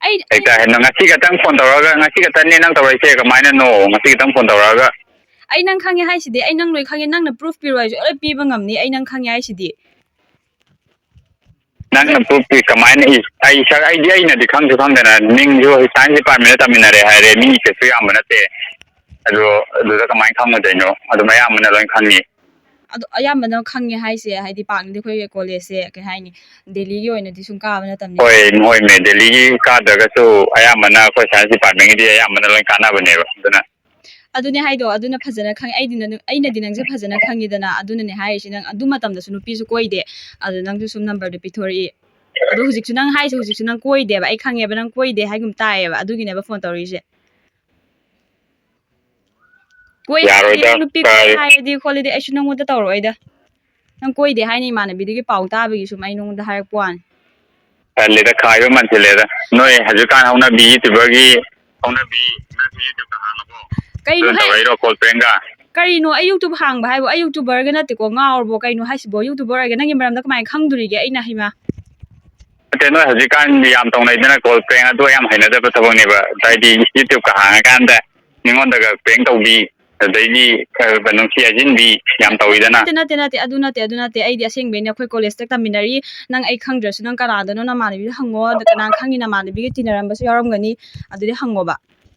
ꯑꯩ, ꯑꯩ ꯍꯦꯛꯇ ꯍꯦꯟꯅ ꯉꯁꯤ ꯈꯛꯇꯪ ꯐꯣꯟ ꯇꯧꯔꯛꯑꯒ, "ꯉꯁꯤ ꯈꯛꯇꯅꯦ ꯅꯪ ꯇꯧꯔꯛꯏꯁꯦ, ꯀꯃꯥꯏꯅꯅꯣ?" ꯉꯁꯤ ꯈꯛꯇꯪ ꯐꯣꯟ ꯇꯧꯔꯛꯑꯒ꯫ ꯑꯩ ꯅꯪ ꯈꯪꯉꯦ ꯍꯥꯏꯁꯤꯗꯤ, ꯑꯩ ꯅꯪ ꯂꯣꯏ ꯈꯪꯉꯦ, ꯅꯪꯅ ꯄ꯭ꯔꯨꯐ ꯄꯤꯔꯣ ꯍꯥꯏꯁꯨ ꯂꯣꯏ ꯄꯤꯕ ꯉꯝꯅꯤ, ꯑꯩ ꯅꯪ ꯈꯪꯉꯦ ꯍꯥꯏꯁꯤꯗꯤ꯫ ꯅꯪꯅ ꯄ꯭ꯔꯨꯐ ꯄꯤ ꯀꯃꯥꯏꯅ? ꯏ-, ꯑꯩ ꯁꯛ-, ꯑꯩꯗꯤ ꯑꯩꯅꯗꯤ ꯈꯪꯁꯨ ꯈꯪꯗꯅ, ꯃꯤꯡꯁꯨ ꯁꯥꯏꯟꯁ ꯗꯤꯄꯥꯔꯠꯃꯦꯟꯗ ꯇꯝꯃꯤꯟꯅꯔꯦ ꯍꯥꯏꯔꯦ, ꯃꯤ ꯀꯩꯁꯨ ꯌꯥꯝꯕ ꯅꯠꯇꯦ꯫ ꯑꯗꯣ ꯑꯗꯨꯗ ꯀꯃꯥꯏꯅ ꯈꯪꯉꯨꯗꯣꯏꯅꯣ? ꯑꯗꯨꯝ ꯑꯌꯥꯝꯕꯅ ꯂꯣꯏ ꯈꯪꯉꯤ꯫ ꯑꯗꯣ ꯑꯌꯥꯝꯕꯅ ꯈꯪꯉꯦ ꯍꯥꯏꯁꯦ, ꯍꯥꯏꯗꯤ ꯄꯥꯛꯅꯗꯤ ꯑꯩꯈꯣꯏꯒꯤ ꯀꯣꯂꯦꯖꯁꯦ ꯀꯩ ꯍꯥꯏꯅꯤ, ꯗꯦꯜꯂꯤꯒꯤ ꯑꯣꯏꯅꯗꯤ ꯁꯨꯝ ꯀꯥꯕ ꯅꯠꯇꯕꯅꯤꯅ꯫ ꯍꯣꯏ, ꯍꯣꯏ, ꯃꯦ, ꯗꯦꯜꯂꯤꯒꯤ ꯀꯥꯗ꯭ꯔꯒꯁꯨ ꯑꯌꯥꯝꯕꯅ ꯑꯩꯈꯣꯏ ꯁꯥꯏꯟꯁ ꯗꯤꯄꯥꯔꯠꯃꯦꯟꯒꯤꯗꯤ ꯑꯌꯥꯝꯕꯅ ꯂꯣꯏ ꯀꯥꯟꯅꯕꯅꯦꯕ꯫ ꯑꯗꯨꯅ ꯑꯗꯨꯅꯦ ꯍꯥꯏꯗꯣ, ꯑꯗꯨꯅ ꯐꯖꯅ ꯈꯪꯉꯦ꯫ ꯑꯩꯗꯤ ꯅꯪ-, ꯑꯩꯅꯗꯤ ꯅꯪꯁꯦ ꯐꯖꯅ ꯈꯪꯉꯤꯗꯅ, ꯑꯗꯨꯅꯅꯦ ꯍꯥꯏꯔꯤꯁꯤ꯫ ꯅꯪ ꯑꯗꯨ ꯃꯇꯝꯗꯁꯨ ꯅꯨꯄꯤꯁꯨ ꯀꯣꯏꯗꯦ, ꯑꯗꯨ ꯅꯪꯁꯨ ꯁꯨꯝ ꯅꯝꯕꯔꯗꯣ ꯄꯤꯊꯣꯔꯛꯏ꯫ ꯑꯗꯣ ꯍꯧꯖꯤꯛꯁꯨ ꯅꯪ ꯍꯥꯏꯁꯦ, ꯍꯧꯖꯤꯛꯁꯨ ꯅꯪ ꯀꯣꯏꯗꯦꯕ, ꯑꯩ ꯈꯪꯉꯦꯕ, ꯅꯪ ꯀꯣꯏꯗꯦ ꯍꯥꯏꯒꯨꯝ ꯇꯥꯏꯌꯦꯕ, ꯑꯗꯨꯒꯤꯅꯦꯕ ꯐꯣꯟ ꯇꯧꯔꯛꯏꯁꯦ꯫ ꯀꯣꯏ ꯍꯥꯏꯔꯗꯤ, ꯌꯥꯔꯣꯏꯗ, ꯅꯨꯄꯤ ꯀꯣꯏ ꯀꯥꯏ- ꯍꯥꯏꯔꯗꯤ ꯈꯣꯠꯂꯗꯤ ꯑꯩꯁꯨ ꯅꯪꯉꯣꯟꯗ ꯇꯧꯔꯛꯑꯣꯏꯗ꯫ ꯅꯪ ꯀꯣꯏꯗꯦ ꯍꯥꯏꯅ ꯏꯃꯥꯟꯅꯕꯤꯗꯨꯒꯤ ꯄꯥꯎ ꯇꯥꯕꯒꯤ ꯁꯨꯝ ꯑꯩ ꯅꯉꯣꯟꯗ ꯍꯥꯏꯔꯛꯄ ꯋꯥꯅꯤ꯫ ꯇꯜꯂꯦꯗ, ꯈꯥꯏꯕ ꯃꯟꯁꯤꯜꯂꯦꯗ꯫ ꯅꯣꯏ ꯍꯧꯖꯤꯛꯀꯥꯟ ꯍꯧꯅꯕꯤ YouTuberꯒꯤ ꯍꯧꯅꯕꯤ, ꯅꯪꯁꯨ YouTubeꯇ ꯍꯥꯡꯉꯕꯣ? ꯀꯩꯅꯣ ꯑꯗꯨꯅ ꯍꯦ? ꯇꯧꯔꯛꯏꯔꯣ call prankꯒ? ꯀꯔꯤꯅꯣ? ꯑꯩ YouTube ꯍꯥꯡꯕ ꯍꯥꯏꯕꯨ ꯑꯩ YouTuberꯒ ꯅꯠꯇꯦꯀꯣ, ꯉꯥꯎꯔꯕꯣ? ꯀꯩꯅꯣ ꯍꯥꯏꯁꯤꯕꯣ? YouTuber ꯑꯣꯏꯔꯒ ꯅꯪꯒꯤ ꯃꯔꯝꯗ ꯀꯃꯥꯏꯅ ꯈꯪꯗꯣꯔꯤꯒꯦ ꯑꯩꯅ, ꯍꯩꯃꯥ? ꯅꯠꯇꯦ, ꯅꯣꯏ ꯍꯧꯖꯤꯛꯀꯥꯟ ꯌꯥꯝ ꯇꯧꯅꯩꯗꯅ call prank, ꯑꯗꯨ ꯌꯥꯝ ꯍꯩꯅꯗꯕ ꯊꯕꯛꯅꯦꯕ꯫ ꯍꯥꯏꯗꯤ YouTubeꯀ ꯍꯥꯡꯉꯀꯥꯟꯗ ꯃꯤꯉꯣꯟꯗꯒ prank ꯇꯧꯕꯤ, ꯑꯗꯩꯗꯤ ꯈꯔ ꯈꯔ ꯅꯨꯡꯁꯤ ꯍꯥꯏꯖꯤꯟꯕꯤ ꯌꯥꯝ ꯇꯧꯋꯤꯗꯅ꯫ ꯅꯠꯇꯦ, ꯅꯠꯇꯦ, ꯅꯠꯇꯦ, ꯑꯗꯨ ꯅꯠꯇꯦ, ꯑꯗꯨ ꯅꯠꯇꯦ꯫ ꯑꯩꯗꯤ ꯑꯁꯦꯡꯕꯩꯅꯦ, ꯑꯩꯈꯣꯏ ꯀꯣꯂꯦꯖꯇ ꯇꯝꯃꯤꯟꯅꯔꯤ꯫ ꯅꯪ ꯑꯩ ꯈꯪꯗ꯭ꯔꯁꯨ ꯅꯪ ꯀꯅꯥꯗꯅꯣ, ꯅꯃꯥꯟꯅꯕꯤꯗ ꯍꯪꯉꯣ꯫ ꯀꯅꯥ ꯈꯪꯉꯤ, ꯅꯃꯥꯟꯅꯕꯤꯒ ꯇꯤꯟꯅꯔꯝꯕꯁꯨ ꯌꯥꯎꯔꯝꯒꯅꯤ, ꯑꯗꯨꯗꯤ ꯍꯪꯉꯣꯕ,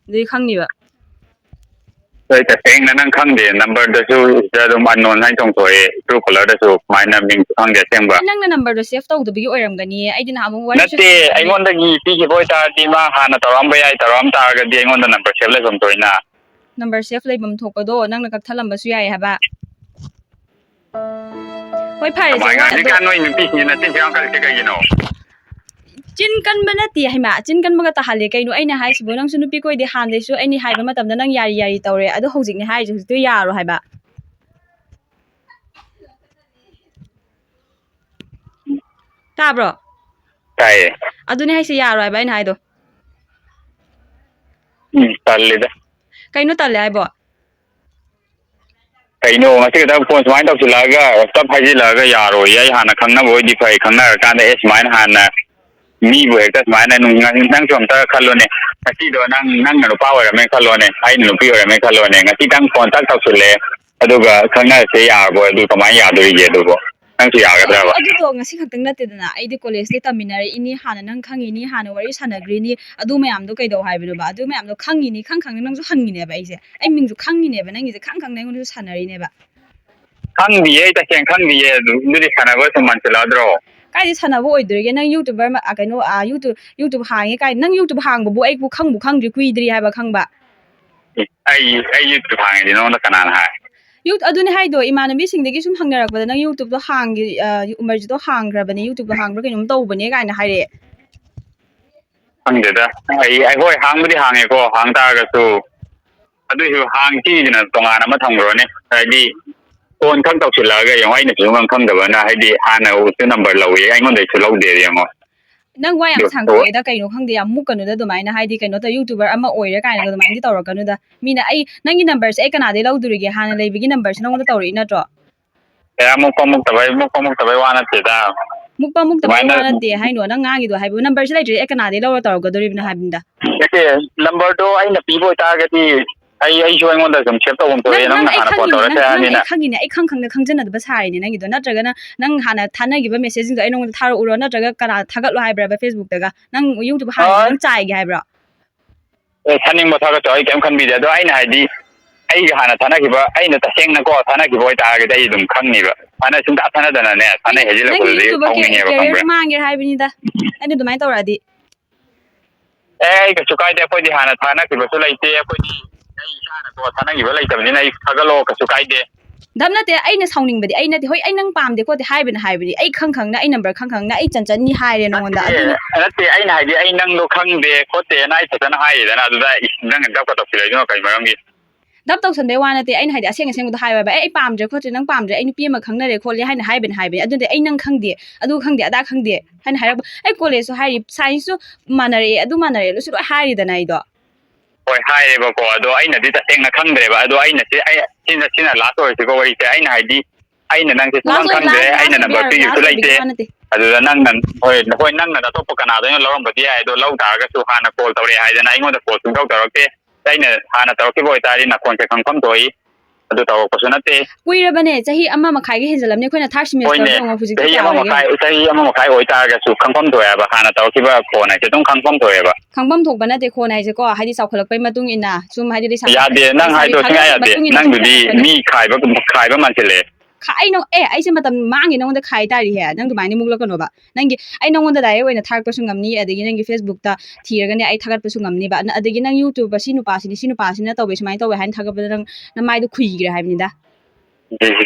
ꯑꯗꯨꯗꯤ ꯈꯪꯅꯤꯕ꯫ ꯍꯣꯏ, ꯇꯁꯦꯡꯅ ꯅꯪ ꯈꯪꯗꯦ, numberꯗꯁꯨ ꯁꯤꯗ ꯑꯗꯨꯝ unknown ꯍꯥꯏꯅ ꯆꯣꯡꯊꯣꯛꯑꯦ, Truecaller ꯗꯁꯨ ꯁꯨꯃꯥꯏꯅ ꯃꯤꯡꯁꯨ ꯈꯪꯗꯦ ꯑꯁꯦꯡꯕ꯫ ꯅꯪꯅ numberꯗꯣ save ꯇꯧꯗꯕꯒꯤ ꯑꯣꯏꯔꯝꯒꯅꯤ, ꯑꯩꯗꯤ ꯅꯍꯥꯟꯃꯨꯛ ꯋꯥꯔꯤꯁꯨ ꯅꯠꯇꯦ, ꯁꯥꯟꯅꯔꯝꯃꯦ꯫ ꯑꯩꯉꯣꯟꯗꯒꯤ ꯄꯤꯈꯤꯕ ꯑꯣꯏꯇꯥꯔꯗꯤ ꯃꯥ ꯍꯥꯟꯅ ꯇꯧꯔꯛꯑꯝꯕ ꯌꯥꯏ, ꯇꯧꯔꯛꯑꯝ ꯇꯥꯔꯒꯗꯤ ꯑꯩꯉꯣꯟꯗ number save ꯂꯩꯐꯝ ꯊꯣꯛꯏꯅ꯫ Number save ꯂꯩꯐꯝ ꯊꯣꯛꯄꯗꯣ ꯅꯪꯅ ꯀꯛꯊꯠꯂꯝꯕꯁꯨ ꯌꯥꯏ ꯍꯥꯏꯕ꯫ ꯍꯣꯏ, ꯐꯔꯦꯁꯦ, ꯀꯃꯥꯏꯅ ꯍꯣꯏ, ꯑꯗꯣ ꯍꯧꯖꯤꯛꯀꯥꯟ ꯅꯣꯏ ꯅꯨꯄꯤꯁꯤꯡꯁꯤ ꯅꯆꯤꯟ ꯌꯥꯝ ꯀꯜꯂꯤꯁꯦ ꯀꯩꯒꯤꯅꯣ? ꯆꯤꯟ ꯀꯟꯕ ꯅꯠꯇꯦ ꯍꯩꯃꯥ, ꯆꯤꯟ ꯀꯟꯕꯒ ꯇꯥꯍꯜꯂꯦ ꯀꯩꯅꯣ꯫ ꯑꯩꯅ ꯍꯥꯏꯁꯤꯕꯨ, ꯅꯪꯁꯨ ꯅꯨꯄꯤ ꯀꯣꯏꯗꯦ, ꯍꯥꯟꯅꯗꯩꯁꯨ ꯑꯩꯅ ꯍꯥꯏꯕ ꯃꯇꯝꯗ ꯅꯪ ꯌꯥꯔꯤ ꯌꯥꯔꯤ ꯇꯧꯔꯦ, ꯑꯗꯣ ꯍꯧꯖꯤꯛꯅꯦ ꯍꯥꯏꯔꯤꯁꯦ, ꯍꯧꯖꯤꯛꯇꯤ ꯌꯥꯔꯣ ꯍꯥꯏꯕ꯫ ꯇꯥꯕ꯭ꯔꯣ? ꯇꯥꯏꯌꯦ꯫ ꯑꯗꯨꯅꯦ ꯍꯥꯏꯁꯦ, ꯌꯥꯔꯣꯏ ꯍꯥꯏꯕ ꯑꯩꯅ ꯍꯥꯏꯗꯣ꯫ ꯎꯝ, ꯇꯜꯂꯤꯗ꯫ ꯀꯩꯅꯣ ꯇꯜꯂꯦ ꯍꯥꯏꯕꯣ? ꯀꯩꯅꯣ, ꯉꯁꯤ ꯈꯛꯇꯪ ꯐꯣꯟ ꯁꯨꯃꯥꯏꯅ ꯇꯧꯁꯤꯜꯂꯛꯑꯒ, ꯇꯞ ꯍꯥꯏꯖꯤꯜꯂꯛꯑꯒ ꯌꯥꯔꯣꯏꯌꯦ꯫ ꯑꯩ ꯍꯥꯟꯅ ꯈꯪꯅꯕ ꯑꯣꯏꯗꯤ ꯐꯩ, ꯈꯪꯅꯔꯀꯥꯟꯗ ꯑꯦ ꯁꯨꯃꯥꯏꯅ ꯍꯥꯟꯅ ꯃꯤꯕꯨ ꯍꯦꯛꯇ ꯁꯨꯃꯥꯏꯅ ꯅꯨꯡ-, ꯅꯪꯁꯨ ꯑꯝꯇ ꯈꯜꯂꯣꯅꯦ꯫ ꯉꯁꯤꯗꯣ ꯅꯪ, ꯅꯪꯅ ꯅꯨꯄꯥ ꯑꯣꯏꯔꯝꯃꯦ ꯈꯜꯂꯣꯅꯦ, ꯑꯩꯅ ꯅꯨꯄꯤ ꯑꯣꯏꯔꯝꯃꯦ ꯈꯜꯂꯣꯅꯦ, ꯉꯁꯤꯇꯪ ꯐꯣꯟ ꯇꯛ ꯇꯧꯁꯤꯜꯂꯛꯑꯦ, ꯑꯗꯨꯒ ꯈꯪꯅꯔꯁꯦ ꯌꯥꯔꯕꯣ? ꯑꯗꯨ ꯀꯃꯥꯏꯅ ꯌꯥꯗꯣꯔꯤꯒꯦ ꯑꯗꯨꯕꯣ? ꯅꯪꯁꯨ ꯌꯥꯒꯗ꯭ꯔꯕ? ꯑꯗꯨꯗꯣ ꯉꯁꯤ ꯈꯛꯇꯪ ꯅꯠꯇꯦꯗꯅ, ꯑꯩꯗꯤ ꯀꯣꯂꯦꯖꯇꯤ ꯇꯝꯃꯤꯟꯅꯔꯛꯏꯅꯤ, ꯍꯥꯟꯅ ꯅꯪ ꯈꯪꯉꯤꯅꯤ, ꯍꯥꯟꯅ ꯋꯥꯔꯤ ꯁꯥꯟꯅꯈ꯭ꯔꯤꯅꯤ, ꯑꯗꯨ ꯃꯌꯥꯝꯗꯣ ꯀꯩꯗꯧ ꯍꯥꯏꯕꯅꯣꯕ? ꯑꯗꯨ ꯃꯌꯥꯝꯗꯣ ꯈꯪꯉꯤꯅꯤ, ꯈꯪ ꯈꯪꯅ ꯅꯪꯁꯨ ꯍꯪꯉꯤꯅꯦꯕ ꯑꯩꯁꯦ꯫ ꯑꯩ ꯃꯤꯡꯁꯨ ꯈꯪꯉꯤꯅꯦꯕ, ꯅꯪꯒꯤꯁꯦ ꯈꯪ ꯈꯪꯅ ꯑꯩꯉꯣꯟꯗꯁꯨ ꯁꯥꯟꯅꯔꯤꯅꯦꯕ꯫ ꯈꯪꯗꯤꯌꯦ, ꯑꯩ ꯇꯁꯦꯡ ꯈꯪꯗꯤꯌꯦ꯫ ꯑꯗꯨ, ꯑꯗꯨꯗꯤ ꯁꯥꯟꯅꯕ ꯁꯨꯝ ꯃꯥꯟꯁꯤꯜꯂꯛꯑꯗ꯭ꯔꯣ? ꯀꯥꯏꯗꯤ ꯁꯥꯟꯅꯕ ꯑꯣꯏꯗꯣꯔꯤꯒꯦ? ꯅꯪ YouTuber ꯃ-, ꯑ, ꯀꯩꯅꯣ, ꯑ, YouTube, YouTube ꯍꯥꯡꯉꯦ ꯀꯥꯏ? ꯅꯪ YouTube ꯍꯥꯡꯕꯕꯨ ꯑꯩꯕꯨ ꯈꯪꯕꯨ ꯈꯪꯗ꯭ꯔꯤ, ꯀꯨꯏꯗ꯭ꯔꯤ ꯍꯥꯏꯕ ꯈꯪꯕ꯫ ꯑꯦ, ꯑꯩ, ꯑꯩ YouTube ꯍꯥꯡꯉꯤꯗꯤ ꯅꯉꯣꯟꯗ ꯀꯅꯥꯅ ꯍꯥꯏ? ꯌꯨ-, ꯑꯗꯨꯅꯦ ꯍꯥꯏꯗꯣ, ꯏꯃꯥꯟꯅꯕꯤꯁꯤꯡꯗꯒꯤ ꯁꯨꯝ ꯍꯪꯅꯔꯛꯄꯗ, "ꯅꯪ YouTubeꯗꯣ ꯍꯥꯡꯒꯤ-, ꯑ, ꯎꯃꯔꯖꯤꯠꯇꯣ ꯍꯥꯡꯈ꯭ꯔꯕꯅꯦ, YouTubeꯗꯣ ꯍꯥꯡꯕ꯭ꯔꯥ ꯀꯩꯅꯣꯝ ꯇꯧꯕꯅꯦ" ꯀꯥꯏꯅ ꯍꯥꯏꯔꯛꯑꯦ꯫ ꯈꯪꯗꯦꯗ꯫ ꯑꯩ, ꯑꯩ, ꯍꯣꯏ, ꯍꯥꯡꯕꯨꯗꯤ ꯍꯥꯡꯉꯦꯀꯣ, ꯍꯥꯡ ꯇꯥꯔꯒꯁꯨ ꯑꯗꯨꯏꯁꯨ ꯍꯥꯡ ꯁꯤꯁꯤꯅ ꯇꯣꯉꯥꯟꯅ ꯑꯃ ꯊꯝꯈ꯭ꯔꯣꯅꯦ꯫ ꯍꯥꯏꯗꯤ ꯐꯣꯟ ꯈꯛ ꯇꯧꯁꯤꯜꯂꯛꯑꯒ ꯌꯦꯡꯉꯣ, ꯑꯩꯅꯁꯨ ꯈꯪ ꯈꯪꯗꯕꯅ, ꯍꯥꯏꯗꯤ ꯍꯥꯟꯅꯁꯨ ꯅꯝꯕꯔ ꯂꯧꯏ, ꯑꯩꯉꯣꯟꯗꯩꯁꯨ ꯂꯧꯗꯦ ꯌꯦꯡꯉꯣ꯫ ꯅꯪ ꯋꯥ ꯌꯥꯝ ꯑꯗꯨ ꯁꯥꯡꯇꯣꯛꯑꯦꯗ, ꯀꯩꯅꯣ ꯈꯪꯗꯦ, ꯌꯥꯝ ꯃꯨꯛꯀꯅꯨꯗ ꯑꯗꯨꯃꯥꯏꯅ, ꯍꯥꯏꯗꯤ ꯀꯩꯅꯣ ꯇꯧ, YouTuber ꯑꯃ ꯑꯣꯏꯔꯦ ꯀꯥꯏꯅꯒ ꯑꯗꯨꯃꯥꯏꯅꯗꯤ ꯇꯧꯔꯛꯀꯅꯨꯗ꯫ ꯃꯤꯅ ꯑꯩ, ꯅꯪꯒꯤ ꯅꯝꯕꯔꯁꯦ ꯑꯩ ꯀꯅꯥꯗꯩ ꯂꯧꯗꯣꯔꯤꯒꯦ? ꯍꯥꯟꯅ ꯂꯩꯕꯒꯤ ꯅꯝꯕꯔꯁꯦ ꯅꯉꯣꯟꯗ ꯇꯧꯔꯛꯏ ꯅꯠꯇ꯭ꯔꯣ? ꯑꯦ, ꯃꯨꯛꯄ ꯃꯨꯛꯇꯕꯩ, ꯃꯨꯛꯄ ꯃꯨꯛꯇꯕꯩ ꯋꯥ ꯅꯠꯇꯦꯗ꯫ ꯃꯨꯛꯄ ꯃꯨꯛꯇꯕꯩ ꯁꯨꯃꯥꯏꯅ ꯋꯥ ꯅꯠꯇꯦ ꯍꯥꯏꯅꯣ, ꯅꯪ ꯉꯥꯡꯉꯤꯗꯣ ꯍꯥꯏꯕꯨ, ꯅꯝꯕꯔꯁꯦ ꯂꯩꯇ꯭ꯔꯗꯤ ꯑꯩ ꯀꯅꯥꯗꯩ ꯂꯧꯔ ꯇꯧꯔꯛꯀꯗꯣꯔꯤꯕꯅꯣ ꯍꯥꯏꯕꯅꯤꯗ꯫ ꯅꯠꯇꯦ, ꯅꯝꯕꯔꯗꯣ ꯑꯩꯅ ꯄꯤꯕ ꯑꯣꯏꯇꯥꯔꯒꯗꯤ ꯑꯩ, ꯑꯩꯁꯨ ꯑꯩꯉꯣꯟꯗ ꯁꯨꯝ ꯁꯦꯞ ꯇꯧꯐꯝ ꯊꯣꯛꯑꯦ, ꯅꯪ, ꯅꯪ ꯅꯪꯅ ꯑꯩ ꯍꯥꯟꯅ ꯐꯣꯟ ꯈꯪꯉꯤꯅꯦ, ꯇꯧꯔꯛꯀꯦ ꯅꯪ, ꯅꯪ ꯍꯥꯏꯕꯅꯤꯅ꯫ ꯑꯩ ꯈꯪꯉꯤꯅꯦ, ꯑꯩ ꯈꯪ ꯈꯪꯅ ꯈꯪꯖꯅꯗꯕ ꯁꯥꯔꯤꯅꯦ ꯅꯪꯒꯤꯗꯣ, ꯅꯠꯇ꯭ꯔꯒꯅ ꯅꯪ ꯍꯥꯟꯅ ꯊꯥꯅꯈꯤꯕ ꯃꯦꯁꯦꯖꯁꯤꯡꯗꯣ ꯑꯩ ꯅꯉꯣꯟꯗ ꯊꯥꯔꯛꯎꯔꯣ, ꯅꯠꯇ꯭ꯔꯒ ꯀꯅꯥ ꯊꯥꯒꯠꯂꯣ ꯍꯥꯏꯕ꯭ꯔꯕ Facebookꯇꯒ? ꯅꯪ YouTube ꯍꯥꯡꯉꯤꯗꯣ ꯍꯣꯏ꯫ ꯅꯪ ꯆꯥꯏꯒꯦ ꯍꯥꯏꯕ꯭ꯔꯣ? ꯑꯦ, ꯊꯥꯅꯤꯡꯕ ꯊꯥꯒꯠꯆꯧ, ꯑꯩ ꯀꯩꯝ ꯈꯟꯕꯤꯗꯦ꯫ ꯑꯗꯣ ꯑꯩꯅ ꯍꯥꯏꯗꯤ, ꯑꯩꯒ ꯍꯥꯟꯅ ꯊꯥꯅꯈꯤꯕ, ꯑꯩꯅ ꯇꯁꯦꯡꯅꯀꯣ ꯊꯥꯅꯈꯤꯕ ꯑꯣꯏꯇꯥꯔꯒꯗꯤ ꯑꯩ ꯑꯗꯨꯝ ꯈꯪꯅꯤꯕ꯫ ꯁꯨꯃꯥꯏꯅ ꯁꯨꯡꯊꯥ ꯊꯥꯅꯗꯅꯅꯦ, ꯊꯥꯅꯩ ꯅꯪ, ꯍꯥꯏꯖꯤꯜꯂꯛꯄꯗꯨꯗꯤ ꯅꯪꯒꯤ YouTubeꯀꯤ ꯁꯥꯎꯅꯤꯡꯉꯦꯕ, career ꯈꯪꯕ꯭ꯔꯥ? ꯃꯥꯡꯒꯦ ꯍꯥꯏꯕꯅꯤꯗ, ꯑꯩꯅ ꯑꯗꯨꯃꯥꯏꯅ ꯇꯧꯔꯛꯑꯗꯤ꯫ ꯑꯦ, ꯑꯩ ꯀꯩꯁꯨ ꯀꯥꯏꯗꯦ, ꯑꯩꯈꯣꯏꯗꯤ ꯍꯥꯟꯅ ꯊꯥꯅꯈꯤꯕꯁꯨ ꯂꯩꯇꯦ, ꯑꯩꯈꯣꯏꯗꯤ ꯑꯩ ꯏꯁꯥꯅꯀꯣ ꯊꯥꯅꯈꯤꯕ ꯂꯩꯇꯕꯅꯤꯅ ꯑꯩ ꯊꯥꯒꯠꯂꯛꯑꯣ, ꯀꯩꯁꯨ ꯀꯥꯏꯗꯦ꯫ ꯗꯞ ꯅꯠꯇꯦ, ꯑꯩꯅ ꯁꯥꯎꯅꯤꯡꯕꯗꯤ ꯑꯩ ꯅꯠꯇꯦ꯫ ꯍꯣꯏ, ꯑꯩ ꯅꯪ ꯄꯥꯝꯗꯦ ꯈꯣꯠꯇꯦ ꯍꯥꯏꯕꯅ ꯍꯥꯏꯕꯅꯤ, ꯑꯩ ꯈꯪ ꯈꯪꯅ, ꯑꯩ ꯅꯝꯕꯔ ꯈꯪ ꯈꯪꯅ ꯑꯩ ꯆꯟꯆꯟꯅꯤ ꯍꯥꯏꯔꯦ ꯅꯉꯣꯟꯗ꯫ ꯅꯠꯇꯦ, ꯑꯗꯨꯅ ꯅꯠꯇꯦ, ꯑꯩꯅ ꯍꯥꯏꯗꯤ ꯑꯩ ꯅꯪꯗꯣ ꯈꯪꯗꯦ ꯈꯣꯠꯇꯦꯅ ꯑꯩ ꯐꯖꯅ ꯍꯥꯏꯔꯤꯗꯅ, ꯑꯗꯨꯗ ꯏꯁ, ꯅꯪꯅ ꯗꯞꯀ ꯇꯧꯁꯤꯜꯂꯛꯏꯗꯨꯅ ꯀꯩ ꯃꯔꯝꯒꯤ? ꯗꯞ ꯇꯧꯁꯟꯕꯩ ꯋꯥ ꯅꯠꯇꯦ, ꯑꯩꯅ ꯍꯥꯏꯗꯤ ꯑꯁꯦꯡ ꯑꯁꯦꯡꯕꯗꯣ ꯍꯥꯏꯌꯣ ꯍꯥꯏꯕ꯫ "ꯑꯦ, ꯑꯩ ꯄꯥꯝꯗ꯭ꯔꯦ ꯈꯣꯠꯇ꯭ꯔꯦ, ꯅꯪ ꯄꯥꯝꯗ꯭ꯔꯦ, ꯑꯩ ꯅꯨꯄꯤ ꯑꯃ ꯈꯪꯅꯔꯦ ꯈꯣꯠꯂꯦ" ꯍꯥꯏꯅ ꯍꯥꯏꯕꯅ ꯍꯥꯏꯕꯅꯤ꯫ ꯑꯗꯨꯗꯤ ꯑꯩ ꯅꯪ ꯈꯪꯗꯦ, ꯑꯗꯨ ꯈꯪꯗꯦ, ꯑꯗꯥ ꯈꯪꯗꯦ ꯍꯥꯏꯅ ꯍꯥꯏꯔꯛꯄ꯫ ꯑꯩ ꯀꯣꯂꯦꯖꯁꯨ ꯍꯥꯏꯔꯤ, ꯁꯥꯏꯟꯁꯁꯨ ꯃꯥꯟꯅꯔꯛꯑꯦ, ꯑꯗꯨ ꯃꯥꯟꯅꯔꯛꯑꯦ, ꯂꯣꯏꯁꯨ ꯂꯣꯏ ꯍꯥꯏꯔꯤꯗꯅ ꯑꯩꯗꯣ꯫ ꯍꯣꯏ, ꯍꯥꯏꯔꯦꯕꯀꯣ, ꯑꯗꯣ ꯑꯩꯅꯗꯤ ꯇꯁꯦꯡꯅ ꯈꯪꯗ꯭ꯔꯦꯕ꯫ ꯑꯗꯣ ꯑꯩꯅ ꯁꯤ, ꯑꯩ, ꯁꯤꯅ, ꯁꯤꯅ ꯂꯥꯁ ꯑꯣꯏꯔꯁꯤꯀꯣ ꯋꯥꯔꯤꯁꯦ꯫ ꯑꯩꯅ ꯍꯥꯏꯗꯤ, ꯑꯩꯅ ꯅꯪꯁꯦ ꯁꯨꯡꯈꯪ ꯂꯥꯁ ꯑꯣꯏ-, ꯈꯪꯗ꯭ꯔꯦ, ꯂꯥꯁ, ꯑꯩꯅ ꯂꯥꯁ ꯅꯝꯕꯔ ꯑꯣꯏꯕ ꯌꯥꯔꯣꯏ, ꯄꯤꯈꯤꯕꯁꯨ ꯂꯥꯁ ꯑꯣꯏꯕꯒꯤ ꯂꯩꯇꯦ꯫ ꯋꯥ ꯅꯠꯇꯦ꯫ ꯑꯗꯨꯗ ꯅꯪꯅ, ꯍꯣꯏ, ꯍꯣꯏ, ꯅꯪꯅ ꯑꯇꯣꯞꯄ ꯀꯅꯥꯗꯩꯅꯣ ꯂꯧꯔꯝꯕꯗꯤ ꯌꯥꯏ, ꯑꯗꯣ ꯂꯧ ꯇꯥꯔꯒꯁꯨ ꯍꯥꯟꯅ call ꯇꯧꯔꯛꯑꯦ ꯍꯥꯏꯗꯅ ꯑꯩꯉꯣꯟꯗ call ꯁꯨꯡꯇꯧ ꯇꯧꯔꯛꯇꯦ꯫ ꯑꯩꯅ ꯍꯥꯟꯅ ꯇꯧꯔꯛꯈꯤꯕ ꯑꯣꯏꯇꯥꯔꯗꯤ ꯅꯈꯣꯟꯁꯦ ꯈꯪꯐꯝ ꯊꯣꯛꯏ, ꯑꯗꯨ ꯇꯧꯔꯛꯄꯁꯨ ꯅꯠꯇꯦ꯫ ꯀꯨꯏꯔꯕꯅꯦ, ꯆꯍꯤ ꯑꯃ ꯃꯈꯥꯏꯒ ꯍꯦꯟꯖꯜꯂꯝꯅꯦ ꯑꯩꯈꯣꯏꯅ third semester ꯍꯣꯏꯅꯦ, ꯌꯦꯡꯉꯣ ꯍꯧꯖꯤꯛꯇꯤ ꯆꯍꯤ ꯑꯃ ꯀꯌꯥ ꯑꯣꯏꯔꯒꯦ? ꯃꯈꯥꯏ, ꯆꯍꯤ ꯑꯃ ꯃꯈꯥꯏ ꯑꯣꯏꯇꯥꯔꯒꯁꯨ ꯈꯪꯐꯝ ꯊꯣꯛꯑꯦꯕ, ꯍꯥꯟꯅ ꯇꯧꯔꯛꯈꯤꯕ ꯈꯣꯟ ꯍꯥꯏꯁꯦ ꯑꯗꯨꯝ ꯈꯪꯐꯝ ꯊꯣꯛꯑꯦꯕ꯫ ꯈꯪꯐꯝ ꯊꯣꯛꯄ ꯅꯠꯇꯦ ꯈꯣꯟ ꯍꯥꯏꯁꯦꯀꯣ, ꯍꯥꯏꯗꯤ ꯆꯥꯎꯈꯠꯂꯛꯄꯩ ꯃꯇꯨꯡ ꯏꯟꯅ ꯁꯨꯝ ꯍꯥꯏꯗꯤ ꯂꯩꯁꯥꯕꯤ ꯌꯥꯗꯦ, ꯅꯪ ꯂꯩꯁꯥꯕꯤ ꯍꯥꯏꯗꯣ ꯁꯨꯡꯌꯥ ꯊꯥꯒꯠꯂꯛꯄꯩ ꯌꯥꯗꯦ꯫ ꯃꯇꯨꯡ ꯏꯟꯅ ꯅꯪꯗꯨꯗꯤ ꯁꯨꯝ ꯃꯤ ꯈꯥꯏꯕ, ꯈꯥꯏꯕ ꯃꯥꯟꯁꯤꯜꯂꯛꯑꯦ꯫ ꯈꯥ-, ꯑꯩ ꯅꯪ-, ꯑꯦ, ꯑꯩꯁꯦ ꯃꯇꯝ ꯃꯥꯡꯉꯤ ꯅꯪꯉꯣꯟꯗ ꯈꯥꯏ ꯇꯥꯔꯤꯍꯦ, ꯅꯪ ꯑꯗꯨꯃꯥꯏꯅ ꯃꯨꯛꯂꯛꯀꯅꯣꯕ꯫ ꯅꯪꯒꯤ, ꯑꯩ ꯅꯪꯉꯣꯟꯗ direct ꯑꯣꯏꯅ ꯊꯥꯔꯛꯄꯁꯨ ꯉꯝꯅꯤ, ꯑꯗꯒꯤ ꯅꯪꯒꯤ Facebook-ꯇ ꯊꯤꯔꯒꯅꯦ ꯑꯩ ꯊꯥꯒꯠꯄꯁꯨ ꯉꯝꯅꯤꯕ꯫ ꯅ-, ꯑꯗꯒꯤ ꯅꯪ YouTube-ꯇ ꯁꯤ ꯅꯨꯄꯥꯁꯤꯅꯤ, ꯁꯤ ꯅꯨꯄꯥꯁꯤꯅ ꯇꯧꯋꯦ, ꯁꯨꯃꯥꯏꯅ ꯇꯧꯋꯦ ꯍꯥꯏꯅ ꯊꯥꯒꯠꯄꯗ ꯅꯪ ꯅꯃꯥꯏꯗꯣ ꯈꯨꯏꯈ꯭ꯔꯦ ꯍꯥꯏꯕꯅꯤꯗ꯫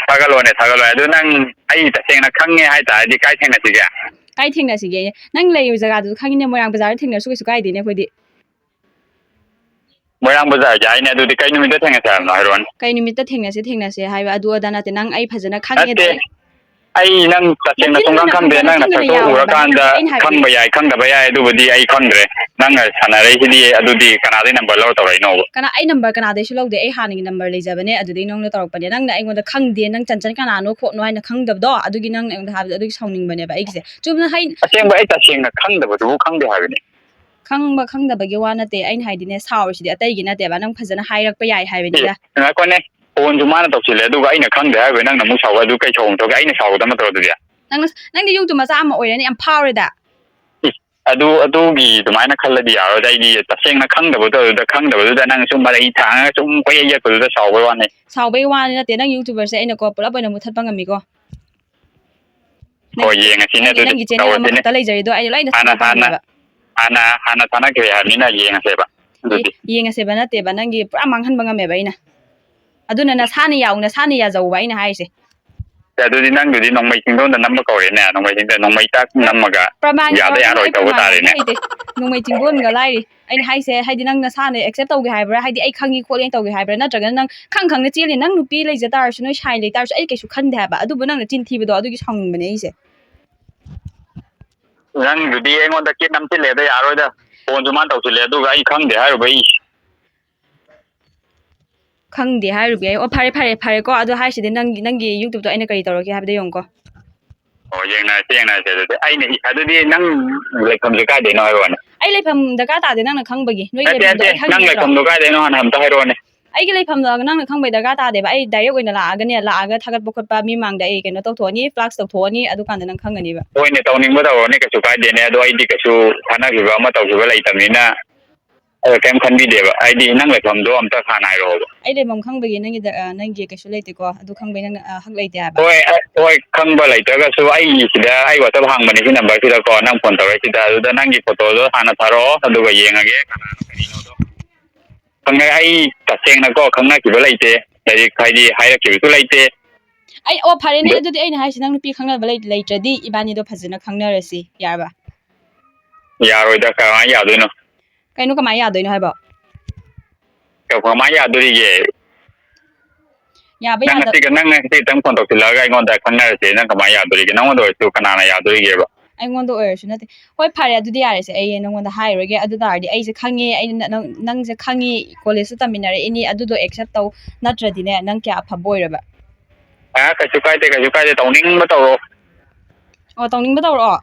ꯊꯥꯒꯠꯂꯣꯅꯦ, ꯊꯥꯒꯠꯂꯣ꯫ ꯑꯗꯨ ꯅꯪ ꯑꯩ ꯇꯁꯦꯡꯅ ꯈꯪꯉꯦ ꯍꯥꯏꯇꯥꯔꯗꯤ ꯀꯥꯏ ꯊꯦꯡꯅꯁꯤꯒꯦ? ꯀꯥꯏ ꯊꯦꯡꯅꯁꯤꯒꯦ? ꯅꯪ ꯂꯩꯔꯤꯕ ꯖꯒꯥꯗꯨꯁꯨ ꯈꯪꯉꯤꯅꯦ, ꯃꯣꯏꯔꯥꯡ ꯕꯖꯥꯔꯗ ꯊꯦꯡꯅꯔꯁꯨ ꯀꯩꯁꯨ ꯀꯥꯏꯗꯦꯅꯦ ꯑꯩꯈꯣꯏꯗꯤ꯫ ꯃꯣꯏꯔꯥꯡ ꯕꯖꯥꯔꯒꯤ ꯍꯥꯏꯅꯦ, ꯑꯗꯨꯗꯤ ꯀꯩ ꯅꯨꯃꯤꯠꯇ ꯊꯦꯡꯅꯁꯦ ꯍꯥꯏꯕꯅꯣ ꯍꯥꯏꯔꯛꯑꯣꯅꯦ꯫ ꯀꯩ ꯅꯨꯃꯤꯠꯇ ꯊꯦꯡꯅꯁꯦ, ꯊꯦꯡꯅꯁꯦ ꯍꯥꯏꯕ ꯑꯗꯨ ꯑꯗꯥ ꯅꯠꯇꯦ, ꯅꯪ ꯑꯩ ꯐꯖꯅ ꯈꯪꯉꯦ ꯅꯠꯇꯦ, direct꯫ ꯑꯩ ꯅꯪ ꯇꯁꯦꯡꯅ ꯅꯆꯤꯟ ꯁꯨꯡꯈꯪ ꯑꯣꯏꯅ ꯈꯪꯗꯦ, ꯈꯪꯕ, ꯅꯪ ꯅꯆꯤꯟ ꯑꯣꯏꯅ ꯅꯁꯛꯇꯣ ꯌꯥꯎ ꯍꯥꯏꯕ, ꯎꯔꯀꯥꯟꯗ ꯑꯩꯅ ꯍꯥꯏꯕꯗꯤ꯫ ꯈꯪꯕ ꯌꯥꯏ, ꯈꯪꯗꯕ ꯌꯥꯏ, ꯑꯗꯨꯕꯨꯗꯤ ꯑꯩ ꯈꯪꯗ꯭ꯔꯦ꯫ ꯅꯪꯅ ꯁꯥꯟꯅꯔꯛꯏꯁꯤꯗꯤ, ꯑꯗꯨꯗꯤ ꯀꯅꯥꯗꯩ number ꯂꯧꯔ ꯇꯧꯔꯛꯏꯅꯣꯕ? ꯀꯅꯥ, ꯑꯩ number ꯀꯅꯥꯗꯩꯁꯨ ꯂꯧꯗꯦ, ꯑꯩ ꯍꯥꯟꯅꯒꯤ number ꯂꯩꯖꯕꯅꯦ, ꯑꯗꯨꯗꯩ ꯅꯉꯣꯟꯗ ꯇꯧꯔꯛꯄꯅꯦ꯫ ꯅꯪꯅ ꯑꯩꯉꯣꯟꯗ "ꯈꯪꯗꯦ, ꯅꯪ ꯆꯟꯆꯟ ꯀꯅꯥꯅꯣ ꯈꯣꯠꯅꯣ" ꯍꯥꯏꯅ ꯈꯪꯗꯕꯗꯣ, ꯑꯗꯨꯒꯤ ꯅꯪꯅ ꯑꯩꯉꯣꯟꯗ ꯍꯥꯏꯕꯗꯣ, ꯑꯗꯨꯒꯤ ꯁꯥꯎꯅꯤꯡꯕꯅꯦꯕ ꯑꯩꯒꯤꯁꯦ꯫ ꯆꯨꯝꯅ ꯍꯥꯏ-, ꯑꯁꯦꯡꯕ ꯑꯩ ꯇꯁꯦꯡꯅ ꯈꯪꯗꯕꯗꯨꯕꯨ ꯈꯪꯗꯦ ꯍꯥꯏꯕꯅꯦ꯫ ꯈꯪꯕ ꯈꯪꯗꯕꯒꯤ ꯋꯥ ꯅꯠꯇꯦ, ꯑꯩꯅ ꯍꯥꯏꯗꯤꯅꯦ, ꯁꯥꯎꯔꯤꯁꯤꯗꯤ ꯑꯇꯩꯒꯤ ꯅꯠꯇꯦꯕ, ꯅꯪ ꯐꯖꯅ ꯍꯥꯏꯔꯛꯄ ꯌꯥꯏ ꯑꯦ, ꯍꯥꯏꯕꯅꯤꯗ꯫ ꯉꯥꯏꯈꯣꯅꯦ, ꯐꯣꯟꯁꯨ ꯃꯥꯅ ꯇꯧꯁꯤꯜꯂꯦ, ꯑꯗꯨꯒ ꯑꯩꯅ ꯈꯪꯗꯦ ꯍꯥꯏꯔꯨꯕꯩ ꯅꯪꯅ ꯑꯃꯨꯛ ꯁꯥꯎꯕ, ꯑꯗꯨ ꯀꯩ ꯁꯥꯎꯕ ꯊꯣꯛꯀꯦ? ꯑꯩꯅ ꯁꯥꯎꯒꯗꯕ ꯅꯠꯇ꯭ꯔꯣ ꯑꯗꯨꯗꯤ? ꯅꯪ, ꯅꯪꯗꯤ YouTube ꯃꯆꯥ ꯑꯃ ꯑꯣꯏꯔꯦꯅꯦ, ꯌꯥꯝ ꯐꯥꯎꯔꯦꯗ꯫ ꯏꯁ, ꯑꯗꯨ, ꯑꯗꯨꯒꯤ ꯑꯗꯨꯃꯥꯏꯅ ꯈꯜꯂꯗꯤ ꯌꯥꯔꯣꯏꯗ, ꯑꯩꯗꯤ ꯇꯁꯦꯡꯅ ꯈꯪꯗꯕꯗꯣ ꯑꯗꯨꯗ, ꯈꯪꯗꯕꯗꯨꯗ ꯅꯪ ꯁꯨꯝ ꯃꯔꯩ ꯊꯥꯡꯉꯒ ꯁꯨꯝ ꯀꯣꯏꯌꯦꯠ ꯌꯦꯠꯄꯗꯨꯗ ꯁꯥꯎꯕꯩ ꯋꯥꯅꯤ꯫ ꯁꯥꯎꯕꯩ ꯋꯥꯅꯤ ꯅꯠꯇꯦ, ꯅꯪ YouTuberꯁꯦ ꯑꯩꯅꯀꯣ ꯄꯨꯂꯞ ꯑꯣꯏꯅ ꯃꯨꯊꯠꯄ ꯉꯝꯃꯤꯀꯣ꯫ ꯍꯣꯏ, ꯅꯪꯒꯤ, ꯌꯦꯡꯉꯁꯤꯅꯦ ꯅꯪꯒꯤ, ꯑꯗꯨꯗꯤ ꯅꯪꯒꯤ channel ꯇꯧꯔꯁꯤꯅꯦ꯫ ꯑꯃꯈꯛꯇ ꯂꯩꯖꯔꯤꯗꯣ ꯑꯩꯅ ꯂꯣꯏꯅ ꯍꯥꯟꯅ, ꯊꯥꯗꯣꯛꯄ ꯍꯥꯟꯅ, ꯉꯝꯃꯦꯕ꯫ ꯍꯥꯟꯅ, ꯍꯥꯟꯅ ꯊꯥꯅꯈ꯭ꯔꯦ ꯍꯥꯏꯕꯅꯤꯅ ꯌꯦꯡꯉꯁꯦꯕ꯫ ꯑꯦ, ꯑꯗꯨꯗꯤ꯫ ꯌꯦꯡꯉꯁꯦꯕ ꯅꯠꯇꯦꯕ, ꯅꯪꯒꯤ ꯄꯨꯔꯥ ꯃꯥꯡꯍꯟꯕ ꯉꯝꯃꯦꯕ ꯑꯩꯅ꯫ ꯑꯗꯨꯅ ꯅꯁꯥꯅ ꯌꯥꯎ, ꯅꯁꯥꯅ ꯌꯥꯖꯧꯕ ꯑꯩꯅ ꯍꯥꯏꯔꯤꯁꯦ꯫ ꯑꯦ, ꯑꯗꯨꯗꯤ ꯅꯪꯗꯨꯗꯤ ꯅꯣꯡꯃꯩ ꯆꯤꯡꯗꯣꯟꯗ ꯅꯝꯕ ꯀꯧꯔꯦꯅꯦ, ꯅꯣꯡꯃꯩ ꯆꯤꯡꯗꯣꯟ, ꯅꯣꯡꯃꯩ ꯆꯥꯛ ꯅꯝꯃꯒ ꯄ꯭ꯔꯃꯥꯟꯒ ꯌꯥꯗ ꯋꯥꯗꯨꯅ ꯌꯥꯔꯣꯏ ꯑꯩ ꯇꯧꯕ ꯄ꯭ꯔꯃꯥꯟꯒ ꯇꯥꯔꯦꯅꯦ꯫ ꯑꯝꯇ ꯂꯩꯇꯦ꯫ ꯅꯣꯡꯃꯩ ꯆꯤꯡꯗꯣꯟꯒ ꯂꯥꯏꯔꯤ꯫ ꯑꯩꯅ ꯍꯥꯏꯁꯦ, ꯍꯥꯏꯗꯤ ꯅꯪ ꯅꯁꯥꯅ accept ꯇꯧꯒꯦ ꯍꯥꯏꯕ꯭ꯔꯥ? ꯍꯥꯏꯗꯤ ꯑꯩ ꯈꯪꯉꯤ ꯈꯣꯠꯂꯤ ꯇꯧꯒꯦ ꯍꯥꯏꯕ꯭ꯔꯥ? ꯅꯠꯇ꯭ꯔꯒꯅ ꯅꯪ ꯈꯪ ꯈꯪꯅ ꯆꯦꯜꯂꯤ? ꯅꯪ ꯅꯨꯄꯤ ꯂꯩꯖ ꯇꯥꯔꯁꯨ, ꯅꯣꯏ ꯁꯥꯏ ꯂꯩ ꯇꯥꯔꯁꯨ ꯑꯩ ꯀꯩꯁꯨ ꯈꯟꯗꯦ ꯍꯥꯏꯕ꯫ ꯑꯗꯨꯕꯨ ꯅꯪꯅ ꯆꯤꯟ ꯊꯤꯕꯗꯣ ꯑꯗꯨꯒꯤ ꯁꯥꯎꯅꯤꯡꯕꯅꯦ ꯑꯩꯁꯦ꯫ ꯅꯪꯗꯨꯗꯤ ꯑꯩꯉꯣꯟꯗ ꯀꯦꯠ ꯅꯝꯁꯤꯜꯂꯦꯗ, ꯌꯥꯔꯣꯏꯗ꯫ ꯐꯣꯟꯁꯨ ꯃꯥꯅ ꯇꯧꯁꯤꯜꯂꯦ, ꯑꯗꯨꯒ ꯑꯩ ꯈꯪꯗꯦ ꯍꯥꯏꯔꯨꯕꯩ꯫ ꯈꯪꯗꯦ ꯍꯥꯏꯔꯨꯕ ꯌꯥꯏ꯫ ꯑꯣ, ꯐꯔꯦ, ꯐꯔꯦ, ꯐꯔꯦꯀꯣ꯫ ꯑꯗꯨ ꯍꯥꯏꯁꯤꯗꯤ ꯅꯪꯒꯤ, ꯅꯪꯒꯤ YouTubeꯇꯣ ꯑꯩꯅ ꯀꯔꯤ ꯇꯧꯔꯒꯦ ꯍꯥꯏꯕꯗꯣ ꯌꯦꯡꯉꯨꯀꯣ꯫ ꯑꯣ, ꯌꯦꯡꯅ, ꯊꯦꯡꯅꯔꯁꯦ ꯑꯗꯨꯗꯤ꯫ ꯑꯩꯅ ꯏ-, ꯑꯗꯨꯗꯤ ꯅꯪ ꯂꯩꯐꯝꯁꯦ ꯀꯥꯏꯗꯩꯅꯣ ꯍꯥꯏꯔꯛꯑꯣꯅꯦ꯫ ꯑꯩ ꯂꯩꯐꯝ ꯗꯔꯀꯥꯔ ꯇꯥꯗꯦ, ꯅꯪꯅ ꯈꯪꯕꯒꯤ꯫ ꯅꯣꯏꯒꯤ ꯅꯠꯇꯦ, ꯂꯩꯐꯝꯗꯣ ꯅꯠꯇꯦ, ꯑꯩ ꯅꯪ ꯈꯪꯉꯤꯅꯦ꯫ ꯂꯩꯐꯝꯗꯣ ꯀꯥꯏꯗꯩꯅꯣ ꯍꯥꯟꯅ ꯑꯝꯇ ꯍꯥꯏꯔꯛꯑꯣꯅꯦ꯫ ꯑꯩꯒꯤ ꯂꯩꯐꯝꯗꯣ ꯅꯪꯅ ꯈꯪꯕꯩ ꯗꯔꯀꯥꯔ ꯇꯥꯗꯦꯕ꯫ ꯑꯩ direct ꯑꯣꯏꯅ ꯂꯥꯛꯑꯒꯅꯦ, ꯂꯥꯛꯑꯒ ꯊꯥꯒꯠꯄ ꯈꯣꯠꯄ ꯃꯤ ꯃꯥꯡꯗ ꯑꯩ ꯀꯩꯅꯣ ꯇꯧꯊꯣꯛꯑꯅꯤ, flex ꯇꯧꯊꯣꯛꯑꯅꯤ, ꯑꯗꯨꯀꯥꯟꯗ ꯅꯪ ꯈꯪꯒꯅꯤꯕ꯫ ꯍꯣꯏꯅꯦ, ꯇꯧꯅꯤꯡꯕ ꯇꯧꯔꯣꯅꯦ, ꯀꯩꯁꯨ ꯀꯥꯏꯗꯦꯅꯦ꯫ ꯑꯗꯣ ꯑꯩꯗꯤ ꯀꯩꯁꯨ ꯊꯥꯅꯈꯤꯕ ꯑꯃ ꯇꯧꯈꯤꯕ ꯂꯩꯇꯕꯅꯤꯅ, ꯑꯗꯣ ꯀꯩꯝ ꯈꯟꯕꯤꯗꯦꯕ꯫ ꯍꯥꯏꯗꯤ ꯅꯪ ꯂꯩꯐꯝꯗꯣ ꯑꯝꯇ ꯍꯥꯟꯅ ꯍꯥꯏꯔꯛꯑꯣꯕ꯫ ꯑꯩ ꯂꯩꯐꯝ ꯈꯪꯕꯒꯤ ꯅꯪꯒꯤ ꯗ-, ꯑ, ꯅꯪꯒꯤ ꯀꯩꯁꯨ ꯂꯩꯇꯦꯀꯣ, ꯑꯗꯨ ꯈꯪꯕꯩ ꯅꯪ, ꯑ, ꯍꯛ ꯂꯩꯇꯦ ꯍꯥꯏꯕ꯫ ꯍꯣꯏ, ꯑ, ꯍꯣꯏ, ꯈꯪꯕ ꯂꯩꯇ꯭ꯔꯒꯁꯨ ꯑꯩꯒꯤꯁꯤꯗ, ꯑꯩ WhatsApp ꯍꯥꯡꯕꯅꯦ ꯁꯤ number ꯁꯤꯗꯀꯣ, ꯅꯪ phone ꯇꯧꯔꯛꯏꯁꯤꯗ, ꯑꯗꯨꯗ ꯅꯪꯒꯤ photo ꯗꯣ ꯍꯥꯟꯅ ꯊꯥꯔꯛꯑꯣ, ꯑꯗꯨꯒ ꯌꯦꯡꯉꯒꯦ ꯀꯅꯥꯅꯣ ꯀꯔꯤꯅꯣꯗꯣ꯫ ꯈꯪꯅ-, ꯑꯩ ꯇꯁꯦꯡꯅꯀꯣ ꯈꯪꯅꯈꯤꯕ ꯂꯩꯇꯦ꯫ ꯂꯥꯏꯔꯤꯛ ꯍꯥꯏꯗꯤ ꯍꯥꯏꯔꯛꯈꯤꯕꯁꯨ ꯂꯩꯇꯦ꯫ ꯑꯩ, ꯑꯣ, ꯐꯔꯦꯅꯦ, ꯑꯗꯨ ꯑꯗꯨꯗꯤ ꯑꯩꯅ ꯍꯥꯏꯁꯤ ꯅꯪ ꯅꯨꯄꯤ ꯈꯪꯅꯕ ꯂꯩ-, ꯂꯩꯇ꯭ꯔꯗꯤ ꯏꯕꯥꯅꯤꯗꯣ ꯐꯖꯅ ꯈꯪꯅꯔꯁꯤ, ꯌꯥꯔꯕ? ꯌꯥꯔꯣꯏꯗ, ꯀꯃꯥꯏꯅ ꯌꯥꯗꯣꯏꯅꯣ? ꯀꯩꯅꯣ ꯀꯃꯥꯏꯅ ꯌꯥꯗꯣꯏꯅꯣ ꯍꯥꯏꯕꯣ? ꯀꯃꯥꯏꯅ ꯌꯥꯗꯣꯔꯤꯒꯦ? ꯌꯥꯕ ꯅꯪ ꯌꯥꯗ- ꯉꯁꯤ, ꯅꯪ ꯉꯁꯤ ꯈꯤꯇꯪ phone ꯇꯧꯁꯤꯜꯂꯛꯑꯒ ꯑꯩꯉꯣꯟꯗ ꯈꯪꯅꯔꯁꯦ, ꯅꯪ ꯀꯃꯥꯏꯅ ꯌꯥꯗꯣꯔꯤꯒꯦ? ꯅꯪꯉꯣꯟꯗ ꯑꯣꯏꯔꯁꯨ ꯀꯅꯥꯅ ꯌꯥꯗꯣꯔꯤꯒꯦꯕ? ꯑꯩꯉꯣꯟꯗ ꯑꯣꯏꯔꯁꯨ ꯅꯠꯇꯦ꯫ ꯍꯣꯏ, ꯐꯔꯦ, ꯑꯗꯨꯗꯤ ꯌꯥꯔꯦꯁꯦ, ꯑꯩ ꯅꯪꯉꯣꯟꯗ ꯍꯥꯏꯔꯣꯏꯒꯦ꯫ ꯑꯗꯨ ꯇꯥꯔꯗꯤ ꯑꯩꯁꯦ ꯈꯪꯉꯦ, ꯑꯩꯅ ꯅ-, ꯅꯪ-, ꯅꯪꯁꯦ ꯈꯪꯉꯤ, college ꯁꯨ ꯇꯝꯃꯤꯟꯅꯔꯛꯏꯅꯤ, ꯑꯗꯨꯗꯣ accept ꯇꯧ, ꯅꯠꯇ꯭ꯔꯗꯤꯅꯦ ꯅꯪ ꯀꯌꯥ ꯑꯐꯕ ꯑꯣꯏꯔꯕ? ꯑ, ꯀꯩꯁꯨ ꯀꯥꯏꯗꯦ, ꯀꯩꯁꯨ ꯀꯥꯏꯗꯦ, ꯇꯧꯅꯤꯡꯕ ꯇꯧꯔꯣ꯫ ꯑꯣ, ꯇꯧꯅꯤꯡꯕ ꯇꯧꯔꯛꯑꯣ꯫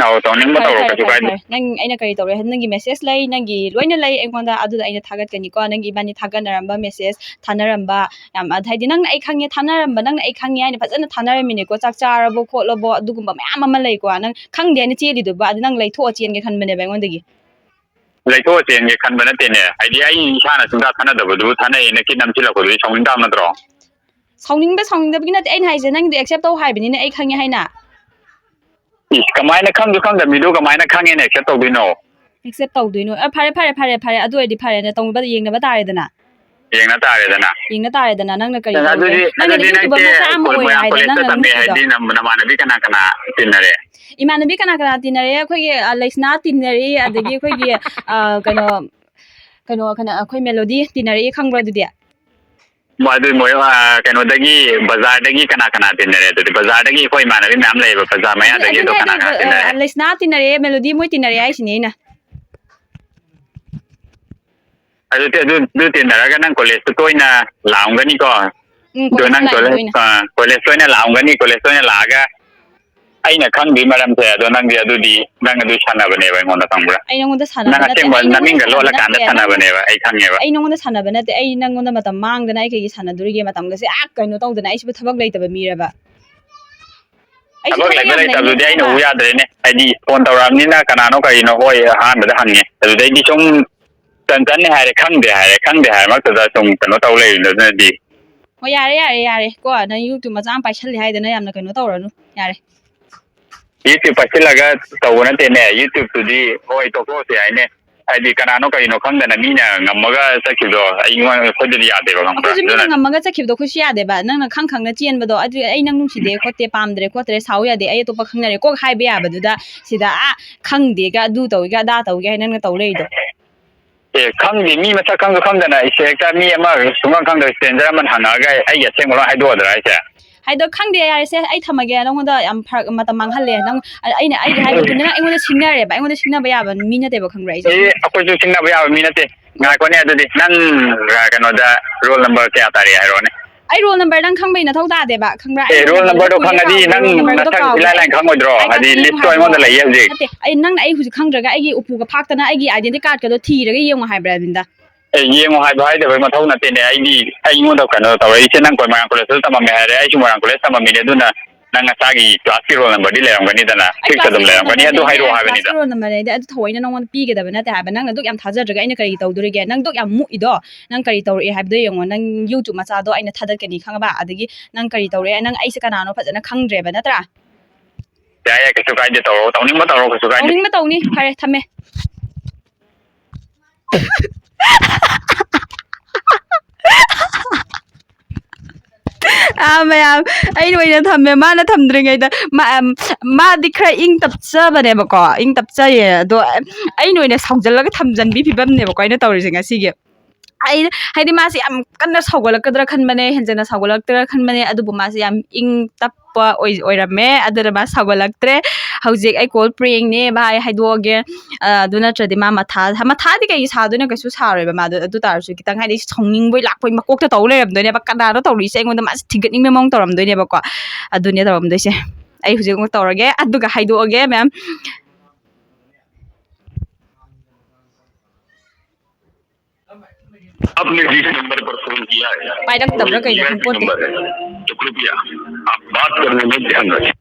ꯑꯧ, ꯇꯧꯅꯤꯡꯕ ꯐꯔꯦ, ꯇꯧꯔꯣ, ꯐꯔꯦ, ꯀꯩꯁꯨ ꯐꯔꯦ, ꯀꯥꯏꯗꯦ꯫ ꯐꯔꯦ꯫ ꯅꯪ, ꯑꯩꯅ ꯀꯔꯤ ꯇꯧꯔꯦ? ꯅꯪꯒꯤ message ꯂꯩ, ꯅꯪꯒꯤ ꯂꯣꯏꯅ ꯂꯩ ꯑꯩꯉꯣꯟꯗ, ꯑꯗꯨꯗ ꯑꯩꯅ ꯊꯥꯒꯠꯀꯅꯤꯀꯣ꯫ ꯅꯪꯒꯤ ꯏꯕꯥꯅꯤ ꯊꯥꯒꯠꯅꯔꯝꯕ message ꯊꯥꯅꯔꯝꯕ ꯌꯥꯝ, ꯑ, ꯍꯥꯏꯗꯤ ꯅꯪꯅ ꯑꯩ ꯈꯪꯉꯦ ꯊꯥꯅꯔꯝꯕ, ꯅꯪꯅ ꯑꯩ ꯈꯪꯉꯦ ꯍꯥꯏꯅ ꯐꯖꯅ ꯊꯥꯅꯔꯝꯃꯤꯅꯦꯀꯣ꯫ ꯆꯥꯛ ꯆꯥꯔꯕꯣ ꯈꯣꯠꯂꯕꯣ ꯑꯗꯨꯒꯨꯝꯕ ꯃꯌꯥꯝ ꯑꯃ ꯂꯩꯀꯣ꯫ ꯅꯪ ꯈꯪꯗꯦ ꯍꯥꯏꯅ ꯆꯦꯜꯂꯤꯗꯨꯕ, ꯑꯗꯨ ꯅꯪ ꯂꯩꯊꯣꯛꯑ ꯆꯦꯟꯒꯦ ꯈꯟꯕꯅꯦꯕ ꯑꯩꯉꯣꯟꯗꯒꯤ꯫ ꯂꯩꯊꯣꯛꯑ ꯆꯦꯟꯒꯦ ꯈꯟꯕ ꯅꯠꯇꯦꯅꯦ꯫ ꯍꯥꯏꯗꯤ ꯑꯩ ꯏꯁꯥꯅ ꯁꯨꯡꯊꯥ ꯊꯥꯅꯗꯕꯗꯨꯕꯨ ꯊꯥꯅꯩꯑꯅ ꯀꯤꯠ ꯅꯝꯁꯤꯜꯂꯛꯄꯗꯨꯗꯤ ꯁꯥꯎꯅꯤꯡ ꯇꯥꯕ ꯅꯠꯇ꯭ꯔꯣ? ꯁꯥꯎꯅꯤꯡꯕ ꯁꯥꯎꯅꯤꯡꯗꯕꯒꯤ ꯅꯠꯇꯦ ꯑꯩꯅ ꯍꯥꯏꯁꯦ, ꯅꯪꯗꯤ accept ꯇꯧ ꯍꯥꯏꯕꯅꯤꯅꯦ ꯑꯩ ꯈꯪꯉꯦ ꯍꯥꯏꯅ꯫ ꯏꯁ, ꯀꯃꯥꯏꯅ ꯈꯪꯁꯨ ꯈꯪꯗꯕ ꯃꯤꯗꯨ ꯀꯃꯥꯏꯅ ꯈꯪꯉꯦꯅ accept ꯇꯧꯗꯣꯏꯅꯣ? Accept ꯇꯧꯗꯣꯏꯅꯣ? ꯑ, ꯐꯔꯦ, ꯐꯔꯦ, ꯐꯔꯦ, ꯐꯔꯦ, ꯑꯗꯨ ꯑꯣꯏꯔꯗꯤ ꯐꯔꯦꯅꯦ, ꯇꯧꯅꯕ ꯌꯦꯡꯅꯕ ꯇꯥꯔꯦꯗꯅ꯫ ꯌꯦꯡꯅ ꯇꯥꯔꯦꯗꯅ꯫ ꯌꯦꯡꯅ ꯇꯥꯔꯦꯗꯅ, ꯅꯪꯅ ꯀꯔꯤ ꯇꯧꯔꯦ? ꯑꯗꯨꯗꯤ, ꯅꯪꯅ ꯑꯗꯨꯗꯤ YouTuber ꯅꯪꯁꯦ ꯃꯆꯥ ꯑꯃ ꯑꯣꯏꯔꯦ ꯃꯣꯏꯔꯥꯡ ꯍꯥꯏꯗꯅ, ꯀꯣꯂꯦꯖꯇ ꯅꯪꯅ ꯇꯝꯃꯦ ꯅꯨꯃꯤꯠꯇꯨꯗ꯫ ꯍꯥꯏꯗꯤ ꯅꯝ-, ꯅꯃꯥꯟꯅꯕꯤ ꯀꯅꯥ ꯀꯅꯥ ꯇꯤꯟꯅꯔꯦ? ꯏꯃꯥꯟꯅꯕꯤ ꯀꯅꯥ ꯀꯅꯥ ꯇꯤꯟꯅꯔꯦ? ꯑꯩꯈꯣꯏꯒꯤ, ꯑ, ꯂꯩꯁꯅꯥ ꯇꯤꯟꯅꯔꯤ, ꯑꯗꯒꯤ ꯑꯩꯈꯣꯏꯒꯤ, ꯑ, ꯀꯩꯅꯣ, ꯀꯩꯅꯣ, ꯀꯩꯅꯣ, ꯑꯩꯈꯣꯏ ꯃꯦꯂꯣꯗꯤ ꯇꯤꯟꯅꯔꯛꯏ, ꯈꯪꯕ꯭ꯔꯥ ꯑꯗꯨꯗꯤ? ꯃꯣꯏ ꯑꯗꯨ ꯃꯣꯏ, ꯑ, ꯀꯩꯅꯣꯗꯒꯤ, ꯕꯖꯥꯔꯗꯒꯤ ꯀꯅꯥ ꯀꯅꯥ ꯇꯤꯟꯅꯔꯦ? ꯑꯗꯨꯗꯤ ꯕꯖꯥꯔꯗꯒꯤ ꯑꯩꯈꯣꯏ ꯏꯃꯥꯟꯅꯕꯤ ꯃꯌꯥꯝ ꯂꯩꯌꯦꯕ, ꯕꯖꯥꯔ ꯑꯗꯨ, ꯃꯌꯥꯗꯒꯤ ꯑꯗꯨꯅꯦ ꯑꯗꯣ ꯀꯅꯥ ꯍꯥꯏꯁꯦ, ꯀꯅꯥ ꯑ, ꯇꯤꯟꯅꯔꯦ? ꯂꯩꯁꯅꯥ ꯇꯤꯟꯅꯔꯦ, ꯃꯦꯂꯣꯗꯤ ꯃꯣꯏ ꯇꯤꯟꯅꯔꯦ ꯍꯥꯏꯁꯤꯅꯦ ꯑꯩꯅ꯫ ꯑꯗꯨꯗꯤ ꯑꯗꯨ, ꯑꯗꯨ ꯇꯤꯟꯅꯔꯒ ꯅꯪ ꯀꯣꯂꯦꯖꯇ ꯇꯣꯏꯅ ꯂꯥꯛꯑꯝꯒꯅꯤꯀꯣ? ꯎꯝ, ꯑꯗꯣ ꯀꯣꯂꯦꯖꯇ ꯅꯪ ꯂꯥꯛꯑꯦ ꯀꯣꯂꯦꯖ, ꯇꯣꯏꯅ꯫ ꯑ, ꯀꯣꯂꯦꯖꯇ ꯑꯣꯏꯅ ꯂꯥꯛꯑꯝꯒꯅꯤ, ꯀꯣꯂꯦꯖꯇ ꯑꯣꯏꯅ ꯂꯥꯛꯑꯒ ꯑꯩꯅ ꯈꯪꯗ꯭ꯔꯤ ꯃꯔꯝꯁꯦ, ꯑꯗꯣ ꯅꯪꯗꯤ ꯑꯗꯨꯗꯤ, ꯅꯪ ꯑꯗꯨ ꯁꯥꯟꯅꯕꯅꯦꯕ ꯑꯩꯉꯣꯟꯗ, ꯈꯪꯕ꯭ꯔꯥ? ꯑꯩ ꯅꯪꯉꯣꯟꯗ ꯅꯪ ꯁꯥꯟꯅꯕ ꯅꯠꯇꯦ, ꯑꯁꯦꯡꯕ ꯑꯩ ꯅꯪꯉꯣꯟꯗ ꯅꯃꯤꯡꯒ ꯁꯥꯟꯅꯕ ꯂꯣꯠꯂꯀꯥꯟꯗ ꯅꯠꯇꯦ, ꯅꯪ ꯁꯥꯟꯅꯕꯅꯦꯕ, ꯑꯩ ꯈꯪꯉꯦꯕ꯫ ꯑꯩ ꯅꯪꯉꯣꯟꯗ ꯁꯥꯟꯅꯕ ꯅꯠꯇꯦ, ꯑꯩ ꯅꯪꯉꯣꯟꯗ ꯃꯇꯝ ꯃꯥꯡꯗꯅ ꯑꯩ ꯀꯩꯒꯤ ꯁꯥꯟꯅꯗꯣꯔꯤꯒꯦ? ꯃꯇꯝꯒꯁꯦ ꯑꯥ ꯀꯩꯅꯣ ꯇꯧꯗꯅ, ꯑꯩꯁꯤꯕꯨ ꯊꯕꯛ ꯂꯩꯇꯕ ꯃꯤꯔꯕ? ꯑꯩꯁꯨ ꯊꯕꯛ ꯊꯕꯛ ꯂꯩꯕ ꯌꯥꯝ ꯂꯩꯇꯕꯗꯨꯗꯤ ꯂꯩꯅꯤꯡꯉꯦ ꯑꯩꯅ ꯎ ꯍꯥꯏꯕ꯫ ꯌꯥꯗ꯭ꯔꯦꯅꯦ꯫ ꯍꯥꯏꯗꯤ ꯐꯣꯟ ꯇꯧꯔꯛꯑꯕꯅꯤꯅ ꯀꯅꯥꯅꯣ ꯀꯔꯤꯅꯣ, ꯍꯣꯏ, ꯑꯍꯥꯟꯕꯗ ꯍꯪꯉꯦ꯫ ꯑꯗꯨꯗꯩꯗꯤ ꯁꯨꯝ ꯇꯟ ꯇꯟꯅꯦ ꯍꯥꯏꯔꯦ, ꯈꯪꯗꯦ ꯍꯥꯏꯔꯦ, ꯈꯪꯗꯦ ꯍꯥꯏꯔꯃꯛꯇꯗ ꯁꯨꯝ ꯀꯩꯅꯣ ꯇꯧ ꯂꯩꯕꯗꯨꯅꯗꯤ꯫ ꯍꯣꯏ, ꯌꯥꯔꯦ, ꯌꯥꯔꯦ, ꯌꯥꯔꯦ꯫ ꯀꯣ, ꯅꯪ YouTube ꯃꯆꯥ ꯑꯃ ꯄꯥꯏꯁꯜꯂꯦ ꯍꯥꯏꯗꯅ ꯌꯥꯝꯅ ꯀꯩꯅꯣ ꯇꯧꯔꯅꯨ꯫ ꯌꯥꯔꯦ꯫ YouTube ꯄꯥꯏꯁꯤꯜꯂꯒ ꯇꯧꯕ ꯅꯠꯇꯦꯅꯦ꯫ YouTube-ꯇꯨꯗꯤ ꯍꯣꯏ, ꯇꯣꯛꯊꯣꯛꯑꯁꯦ ꯍꯥꯏꯅꯦ꯫ ꯍꯥꯏꯗꯤ ꯀꯅꯥꯅꯣ ꯀꯔꯤꯅꯣ ꯈꯪꯗꯅ ꯃꯤꯅ ꯉꯝꯃꯒ ꯆꯠꯈꯤꯕꯗꯣ ꯑꯩꯉꯣꯟꯗ, ꯑꯩꯈꯣꯏꯗꯗꯤ ꯌꯥꯗꯦꯕ, ꯈꯪꯕ꯭ꯔꯥ? ꯑꯩꯈꯣꯏꯁꯨ ꯃꯤꯅ ꯑꯗꯨꯅ ꯉꯝꯃꯒ ꯆꯠꯈꯤꯕꯗꯣ ꯑꯩꯈꯣꯏꯁꯨ ꯌꯥꯗꯦꯕ꯫ ꯅꯪꯅ ꯈꯪ ꯈꯪꯅ ꯆꯦꯟꯕꯗꯣ, ꯑꯗꯨ ꯑꯩ ꯅꯪ ꯅꯨꯡꯁꯤꯗꯦ ꯈꯣꯠꯇꯦ, ꯄꯥꯝꯗ꯭ꯔꯦ ꯈꯣꯠꯇ꯭ꯔꯦ, ꯁꯥꯎ ꯌꯥꯗꯦ, ꯑꯩ ꯑꯇꯣꯞꯄ ꯈꯪꯅꯔꯦ ꯀꯣꯛ ꯍꯥꯏꯕ ꯌꯥꯕꯗꯨꯗ, ꯁꯤꯗ ꯑꯥ ꯈꯪꯗꯦꯒ, ꯑꯗꯨ ꯇꯧꯏꯒ, ꯑꯗꯥ ꯇꯧꯏꯒ ꯍꯥꯏ ꯅꯪꯅ ꯇꯧ ꯂꯩꯔꯤꯗꯣ꯫ ꯑꯦ, ꯈꯪꯗꯦ, ꯃꯤ ꯃꯁꯛ ꯈꯪꯁꯨ ꯈꯪꯗꯅ, ꯑꯩꯁꯦ ꯍꯦꯛꯇ ꯃꯤ ꯑꯃ ꯁꯨꯡꯈꯪ ꯈꯪꯗꯕ stranger ꯑꯃꯅ ꯍꯪꯉꯛꯑꯒ ꯑꯩꯒꯤ ꯑꯁꯦꯡꯕ ꯂꯣꯏ ꯍꯥꯏꯗꯣꯛꯑꯗ꯭ꯔꯥ ꯍꯥꯏꯁꯦ? ꯍꯥꯏꯗꯣ ꯈꯪꯗꯦ, ꯌꯥꯔꯦꯁꯦ, ꯑꯩ ꯊꯝꯃꯒꯦ, ꯅꯪꯉꯣꯟꯗ ꯌꯥꯝ ꯐꯔꯛ, ꯃꯇꯝ ꯃꯥꯡꯍꯜꯂꯦ꯫ ꯅꯪ, ꯑꯩꯅ ꯑꯩꯒꯤ ꯍꯥꯏꯕ ꯈꯨꯗꯤꯡꯃꯛ ꯑꯩꯉꯣꯟꯗ ꯁꯤꯡꯅꯔꯦꯕ, ꯑꯩꯉꯣꯟꯗ ꯁꯤꯡꯅꯕ ꯌꯥꯕ ꯃꯤ ꯅꯠꯇꯦꯕ, ꯈꯪꯕ꯭ꯔꯥ ꯑꯩꯁꯦ? ꯑꯦ, ꯑꯩꯈꯣꯏꯁꯨ ꯁꯤꯡꯅꯕ ꯌꯥꯕ ꯃꯤ ꯅꯠꯇꯦ꯫ ꯉꯥꯏꯈꯣꯅꯦ, ꯑꯗꯨꯗꯤ ꯅꯪ, ꯑ, ꯀꯩꯅꯣꯗ roll number ꯀꯌꯥ ꯇꯥꯔꯤ ꯍꯥꯏꯔꯛꯑꯣꯅꯦ꯫ ꯑꯩ roll number ꯅꯪ ꯈꯪꯕꯩ ꯅꯊꯧ ꯇꯥꯗꯦꯕ, ꯈꯪꯕ꯭ꯔꯥ? ꯑꯦ, ꯑꯩ roll roll number-ꯗꯣ number-ꯗꯣ ꯈꯪꯉꯗꯤ ꯀꯨꯏꯔꯦ, ꯅꯪ roll number-ꯗꯣ ꯅꯁꯛ ꯀꯥꯎꯈ꯭ꯔꯦ꯫ ꯏꯂꯥꯏ ꯂꯥꯏꯅ ꯈꯪꯉꯣꯏꯗ꯭ꯔꯣ? ꯑꯩ ꯍꯥꯏꯗꯤ ꯀꯛꯊꯠꯂꯦ list-ꯇꯣ ꯍꯥꯏꯕ꯭ꯔꯣ? ꯑꯩꯉꯣꯟꯗ ꯂꯩꯌꯦ ꯍꯧꯖꯤꯛ꯫ ꯅꯠꯇꯦ, ꯑꯩ, ꯅꯪꯅ ꯑꯩ ꯍꯧꯖꯤꯛ ꯈꯪꯗ꯭ꯔꯒ ꯑꯩꯒꯤ ꯎꯄꯨꯒ ꯐꯥꯛꯇꯅ ꯑꯩꯒꯤ identity card-ꯀꯗꯣ ꯊꯤꯔꯒ ꯌꯦꯡꯉꯣ ꯍꯥꯏꯕ꯭ꯔꯥ, ꯑꯔꯕꯤꯟꯗ? ꯑꯦ, ꯌꯦꯡꯉꯣ ꯍꯥꯏꯕ ꯍꯥꯏꯗꯕꯩ ꯃꯊꯧ ꯅꯠꯇꯦꯅꯦ꯫ ꯑꯩꯗꯤ, ꯑꯩꯉꯣꯟꯗ ꯀꯩꯅꯣ ꯇꯧꯔꯛꯏꯁꯦ, ꯅꯪ ꯀꯣꯏ ꯃꯣꯏꯔꯥꯡ college-ꯇ ꯇꯝꯃꯝꯃꯦ ꯍꯥꯏꯔꯦ, ꯑꯩꯁꯨ ꯃꯣꯏꯔꯥꯡ college ꯇꯝꯃꯝꯃꯤꯅꯦ, ꯑꯗꯨꯅ ꯅꯪ ꯅꯁꯥꯒꯤ class-ꯀꯤ roll number-ꯗꯤ ꯂꯩꯔꯝꯒꯅꯤꯗꯅ, ꯑꯩ fix class-ꯀꯤ ꯑꯗꯨꯝ roll ꯂꯩꯔꯝꯒꯅꯤ, number-ꯗꯤ ꯑꯗꯨ ꯂꯩꯅꯦ, ꯍꯥꯏꯔꯛꯑꯣ ꯍꯥꯏꯕꯅꯤꯗ꯫ Class-ꯀꯤ roll number ꯂꯩꯅꯦ, ꯑꯗꯨ ꯊꯑꯣꯏꯅ ꯅꯪꯉꯣꯟꯗ ꯄꯤꯒꯗꯕ ꯅꯠꯇꯦ ꯍꯥꯏꯕ, ꯅꯪꯅ ꯑꯗꯨꯛ ꯌꯥꯝ ꯊꯥꯖꯗ꯭ꯔꯒ ꯑꯩꯅ ꯀꯔꯤ ꯇꯧꯗꯣꯔꯤꯒꯦ? ꯅꯪ ꯑꯗꯨꯛ ꯌꯥꯝ ꯃꯨꯛꯏꯗꯣ, ꯅꯪ ꯀꯔꯤ ꯇꯧꯔꯛꯑꯦ ꯍꯥꯏꯕꯗꯣ ꯌꯦꯡꯉꯣ, ꯅꯪ YouTube ꯃꯆꯥꯗꯣ ꯑꯩꯅ ꯊꯥꯗꯠꯀꯅꯤ ꯈꯪꯉꯕ? ꯑꯗꯒꯤ ꯅꯪ ꯀꯔꯤ ꯇꯧꯔꯛꯑꯦ, ꯅꯪ ꯑꯩꯁꯦ ꯀꯅꯥꯅꯣ ꯐꯖꯅ ꯈꯪꯗ꯭ꯔꯦꯕ, ꯅꯠꯇ꯭ꯔꯥ? ꯌꯥꯏ, ꯌꯥꯏ, ꯀꯩꯁꯨ ꯀꯥꯏꯗꯦ, ꯇꯧꯔꯣ, ꯇꯧꯅꯤꯡꯕ ꯇꯧꯔꯣ, ꯀꯩꯁꯨ ꯀꯥꯏꯗꯦ꯫ ꯇꯧꯅꯤꯡꯕ ꯇꯧꯅꯤ, ꯐꯔꯦ, ꯊꯝꯃꯦ꯫ ꯑꯥ, ꯃꯌꯥꯝ, ꯑꯩꯅ ꯑꯣꯏꯅ ꯊꯝꯃꯦ, ꯃꯥꯅ ꯊꯝꯗ꯭ꯔꯤꯉꯩꯗ꯫ ꯃꯥ-, ꯑꯝ, ꯃꯥꯗꯤ ꯈꯔ ꯏꯪ ꯇꯞꯆꯕꯅꯦꯕꯀꯣ, ꯏꯪ ꯇꯞꯆꯩꯌꯦ, ꯑꯗꯣ ꯑꯩꯅ ꯑꯣꯏꯅ ꯁꯥꯎꯖꯜꯂꯒ ꯊꯝꯖꯟꯕꯤ ꯐꯤꯕꯝꯅꯦꯕꯀꯣ ꯑꯩꯅ ꯇꯧꯔꯤꯁꯦ ꯉꯁꯤꯒꯤ꯫ ꯑꯩ, ꯍꯥꯏꯗꯤ, ꯃꯥꯁꯦ ꯌꯥꯝ ꯀꯟꯅ ꯁꯥꯎꯒꯠꯂꯛꯀꯗ꯭ꯔꯥ ꯈꯟꯕꯅꯦ, ꯍꯦꯟꯖꯟꯅ ꯁꯥꯎꯒꯠꯂꯛꯇ꯭ꯔꯥ ꯈꯟꯕꯅꯦ, ꯑꯗꯨꯕꯨ ꯃꯥꯁꯦ ꯌꯥꯝ ꯏꯪ ꯇꯞꯄ ꯑꯣꯏ-, ꯑꯣꯏꯔꯝꯃꯦ, ꯑꯗꯨꯅ ꯃꯥ ꯁꯥꯎꯒꯠꯂꯛꯇ꯭ꯔꯦ꯫ ꯍꯧꯖꯤꯛ ꯑꯩ call prank-ꯅꯦ ꯚꯥꯏ, ꯍꯥꯏꯗꯣꯛꯑꯒꯦ꯫ ꯑ, ꯑꯗꯨ ꯅꯠꯇ꯭ꯔꯗꯤ ꯃꯥ ꯃꯊꯥ, ꯃꯊꯥꯗꯤ ꯀꯩꯒꯤ ꯁꯥꯗꯣꯏꯅꯣ? ꯀꯩꯁꯨ ꯁꯥꯔꯣꯏꯕ ꯃꯥꯗꯣ꯫ ꯑꯗꯨ ꯇꯥꯔꯁꯨ ꯈꯤꯇꯪ, ꯍꯥꯏꯗꯤ, ꯁꯥꯎꯅꯤꯡꯕꯣꯏ ꯂꯥꯛꯄꯣꯏ ꯃꯀꯣꯛꯇ ꯇꯧ ꯂꯩꯔꯝꯗꯣꯏꯅꯦꯕ꯫ ꯀꯅꯥꯅꯣ ꯇꯧꯔꯤꯁꯦ ꯑꯩꯉꯣꯟꯗ? ꯃꯥꯁꯦ ꯊꯤꯒꯠꯅꯤꯡꯕ ꯃꯑꯣꯡ ꯇꯧꯔꯝꯗꯣꯏꯅꯦꯕꯀꯣ꯫ ꯑꯗꯨꯅꯦ ꯇꯧꯔꯝꯗꯣꯏꯁꯦ꯫ ꯑꯩ ꯍꯧꯖꯤꯛ ꯑꯃꯨꯛ ꯇꯧꯔꯒꯦ, ꯑꯗꯨꯒ ꯍꯥꯏꯗꯣꯛꯑꯒꯦ ꯃꯦꯝ꯫ आपने जिस नंबर पर फोन किया है, ꯄꯥꯏꯔꯛꯇꯕ꯭ꯔꯥ ꯀꯩꯅꯣ ꯈꯪꯄꯣꯠꯇꯦ꯫ नंबर है, तो कृपया आप बात करने में ध्यान रखें।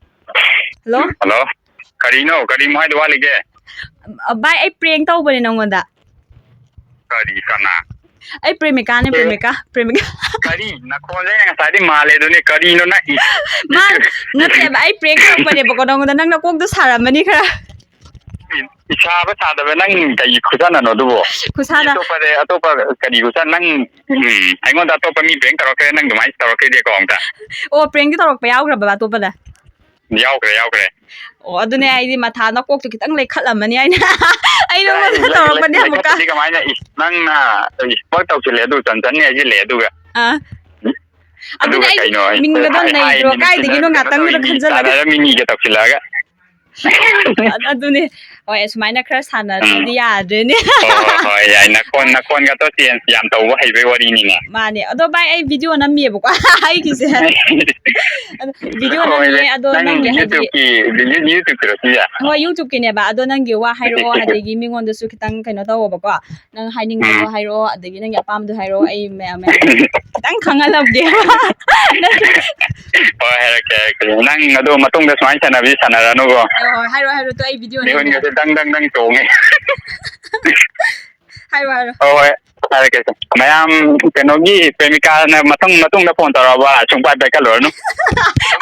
ꯍꯜꯂꯣ? ꯍꯜꯂꯣ? ꯀꯔꯤꯅꯣ? ꯀꯔꯤ ꯍꯥꯏꯗ ꯋꯥꯠꯂꯤꯒꯦ? ꯑ, ꯚꯥꯏ, ꯑꯩ prank ꯇꯧꯕꯅꯦ ꯅꯪꯉꯣꯟꯗ꯫ ꯀꯔꯤ? ꯀꯅꯥ? ꯑꯩ ꯄ꯭ꯔꯦꯃꯤꯀꯥꯅꯦ, ꯑꯦ? ꯄ꯭ꯔꯦꯃꯤꯀꯥ, ꯄ꯭ꯔꯦꯃꯤꯀꯥ꯫ ꯀꯔꯤ? ꯅꯈꯣꯟꯁꯦ ꯑꯩꯅ ꯉꯁꯥꯏꯗꯤ ꯃꯥꯜꯂꯦ ꯑꯗꯨꯅꯦ, ꯀꯔꯤꯅꯣ ꯅꯪ? ꯏ-, ꯃꯥ-, ꯅꯠꯇꯦꯕ, ꯑꯩ prank ꯇꯧꯔꯛꯄꯅꯦꯕꯀꯣ ꯅꯪꯉꯣꯟꯗ, ꯅꯪꯅ ꯀꯣꯛꯇꯣ ꯁꯥꯔꯝꯃꯅꯤ ꯈꯔ꯫ ꯏꯁꯥꯕ ꯁꯥꯗꯕ ꯅꯪ ꯀꯩ ꯈꯨꯠꯁꯥꯟꯅꯅꯣ ꯑꯗꯨꯕꯣ? ꯈꯨꯠꯁꯥꯟꯅ꯫ ꯑꯇꯣꯞꯄꯗ, ꯑꯇꯣꯞꯄ ꯀꯔꯤ ꯈꯨꯠꯁꯥꯟꯅ? ꯅꯪ, ꯎꯝ, ꯑꯩꯉꯣꯟꯗ ꯑꯇꯣꯞꯄ ꯃꯤ prank ꯇꯧꯔꯛꯈ꯭ꯔꯦ, ꯅꯪ ꯑꯗꯨꯃꯥꯏꯅ ꯇꯧꯔꯛꯈꯤꯗꯦꯀꯣ ꯑꯝꯇ? ꯑꯣ, prankꯇꯤ ꯇꯧꯔꯛꯄ ꯌꯥꯎꯈ꯭ꯔꯕ ꯑꯇꯣꯞꯄꯗ? ꯌꯥꯎꯈ꯭ꯔꯦ, ꯌꯥꯎꯈ꯭ꯔꯦ꯫ ꯑꯣ, ꯑꯗꯨꯅꯦ ꯑꯩꯗꯤ ꯃꯊꯥ ꯅꯀꯣꯛꯇꯣ ꯈꯤꯇꯪ ꯂꯩꯈꯠꯂꯝꯃꯅꯤ ꯍꯥꯏꯅ꯫ ꯑꯩ ꯅꯪꯉꯣꯟꯗ ꯀꯗꯥꯏꯗꯒꯤ ꯂꯩ-, ꯇꯧꯔꯛꯄꯅꯦ ꯑꯃꯨꯛꯀ꯫ ꯂꯩꯈꯠꯄꯗꯤ ꯀꯃꯥꯏꯅ? ꯏꯁ, ꯅꯪꯅ, ꯏꯁ, ꯊꯕꯛ ꯇꯧꯁꯤꯜꯂꯦ ꯑꯗꯨ ꯆꯟ ꯆꯟꯅꯤ ꯍꯥꯏꯁꯤꯜꯂꯦ ꯑꯗꯨꯒ꯫ ꯑꯥ꯫ ꯑꯗꯨꯅꯦ ꯑꯗꯨꯒ ꯑꯩ ꯀꯩꯅꯣ, ꯑꯩ ꯃꯤꯡꯒꯗꯣ ꯍꯥꯏ-, ꯅꯩꯗ꯭ꯔꯣ? ꯍꯥꯏꯔꯤꯅꯦ, ꯀꯥꯏꯗꯒꯤꯅꯣ ꯃꯦꯁꯦꯟꯖꯔꯗ ꯀꯩꯅꯣ ꯉꯥꯛꯇꯪꯗꯨꯗ ꯇꯧꯔꯤꯅꯤ, ꯈꯟꯖꯜꯂꯒ꯫ ꯇꯥꯟꯅꯔꯝꯃꯤꯅꯤꯒ ꯇꯧꯁꯤꯜꯂꯛꯑꯒ꯫ ꯑ-, ꯑꯗꯨꯅꯦ꯫ ꯍꯣꯏ, ꯑꯁꯨꯃꯥꯏꯅ ꯈꯔ ꯎꯝ꯫ ꯁꯥꯟꯅꯗ꯭ꯔꯗꯤ ꯌꯥꯗ꯭ꯔꯦꯅꯦ꯫ ꯍꯣꯏ, ꯍꯣꯏ, ꯍꯣꯏ, ꯌꯥꯏ꯫ ꯅꯈꯣꯟ, ꯅꯈꯣꯟꯒꯇꯣ change ꯌꯥꯝ ꯇꯧꯕ ꯍꯩꯕꯩ ꯋꯥꯔꯤꯅꯤꯅꯦ꯫ ꯃꯥꯅꯦ꯫ ꯑꯗꯣ ꯚꯥꯏ, ꯑꯩ video ꯅꯝꯃꯤꯌꯦꯕꯀꯣ꯫ ꯑꯩꯒꯤꯁꯦ꯫ ꯑꯗꯣ video ꯍꯣꯏ, ꯅꯝꯃꯤꯌꯦ, ꯑꯗꯣ ꯅꯪ ꯅꯪꯒꯤ ꯍꯥꯏꯗꯤ YouTubeꯀꯤ, YouTubeꯀꯤꯔꯣ ꯁꯤꯁꯦ? ꯍꯣꯏ, YouTubeꯀꯤꯅꯦꯕ꯫ ꯑꯗꯣ ꯅꯪꯒꯤ ꯋꯥ ꯍꯥꯏꯔꯛꯑꯣ, ꯑꯗꯒꯤ ꯃꯤꯉꯣꯟꯗꯁꯨ ꯈꯤꯇꯪ ꯀꯩꯅꯣ ꯇꯧꯋꯣꯕꯀꯣ꯫ ꯅꯪ ꯍꯥꯏꯅꯤꯡꯕꯗꯣ ꯎꯝ꯫ ꯍꯥꯏꯔꯛꯑꯣ, ꯑꯗꯒꯤ ꯅꯪꯒꯤ ꯑꯄꯥꯝꯕꯗꯣ ꯍꯥꯏꯔꯛꯑꯣ, ꯑꯩ ꯃꯌꯥꯝ, ꯃꯌꯥꯝ ꯈꯤꯇꯪ ꯈꯪꯍꯜꯂꯝꯒꯦ꯫ ꯍꯣꯏ, ꯍꯥꯏꯔꯛꯀꯦ, ꯍꯥꯏꯔꯛꯀꯦ꯫ ꯅꯪ ꯑꯗꯣ ꯃꯇꯨꯡꯗ ꯁꯨꯃꯥꯏꯅ ꯁꯥꯟꯅꯕꯗꯤ ꯁꯥꯟꯅꯔꯅꯨꯀꯣ꯫ ꯍꯣꯏ, ꯍꯣꯏ, ꯍꯥꯏꯔꯛꯑꯣ, ꯍꯥꯏꯔꯛꯑꯣ, ꯇꯣ ꯑꯩ video ꯅꯝꯒꯦ꯫ ꯃꯤꯍꯨꯟꯒꯁꯦ ꯗꯪ, ꯗꯪ, ꯗꯪ ꯆꯣꯡꯉꯦ꯫ ꯍꯥꯏꯔꯣ, ꯍꯥꯏꯔꯣ꯫ ꯍꯣꯏ, ꯍꯣꯏ, ꯍꯥꯏꯔꯛꯀꯦ꯫ ꯃꯌꯥꯝ ꯀꯩꯅꯣꯒꯤ ꯄ꯭ꯔꯦꯃꯤꯀꯥꯅ ꯃꯊꯪ, ꯃꯇꯨꯡꯗ phone ꯇꯧꯔꯛꯑꯕ ꯁꯨꯡꯄꯥꯏ ꯄꯥꯏꯈꯠꯂꯨꯔꯅꯨ꯫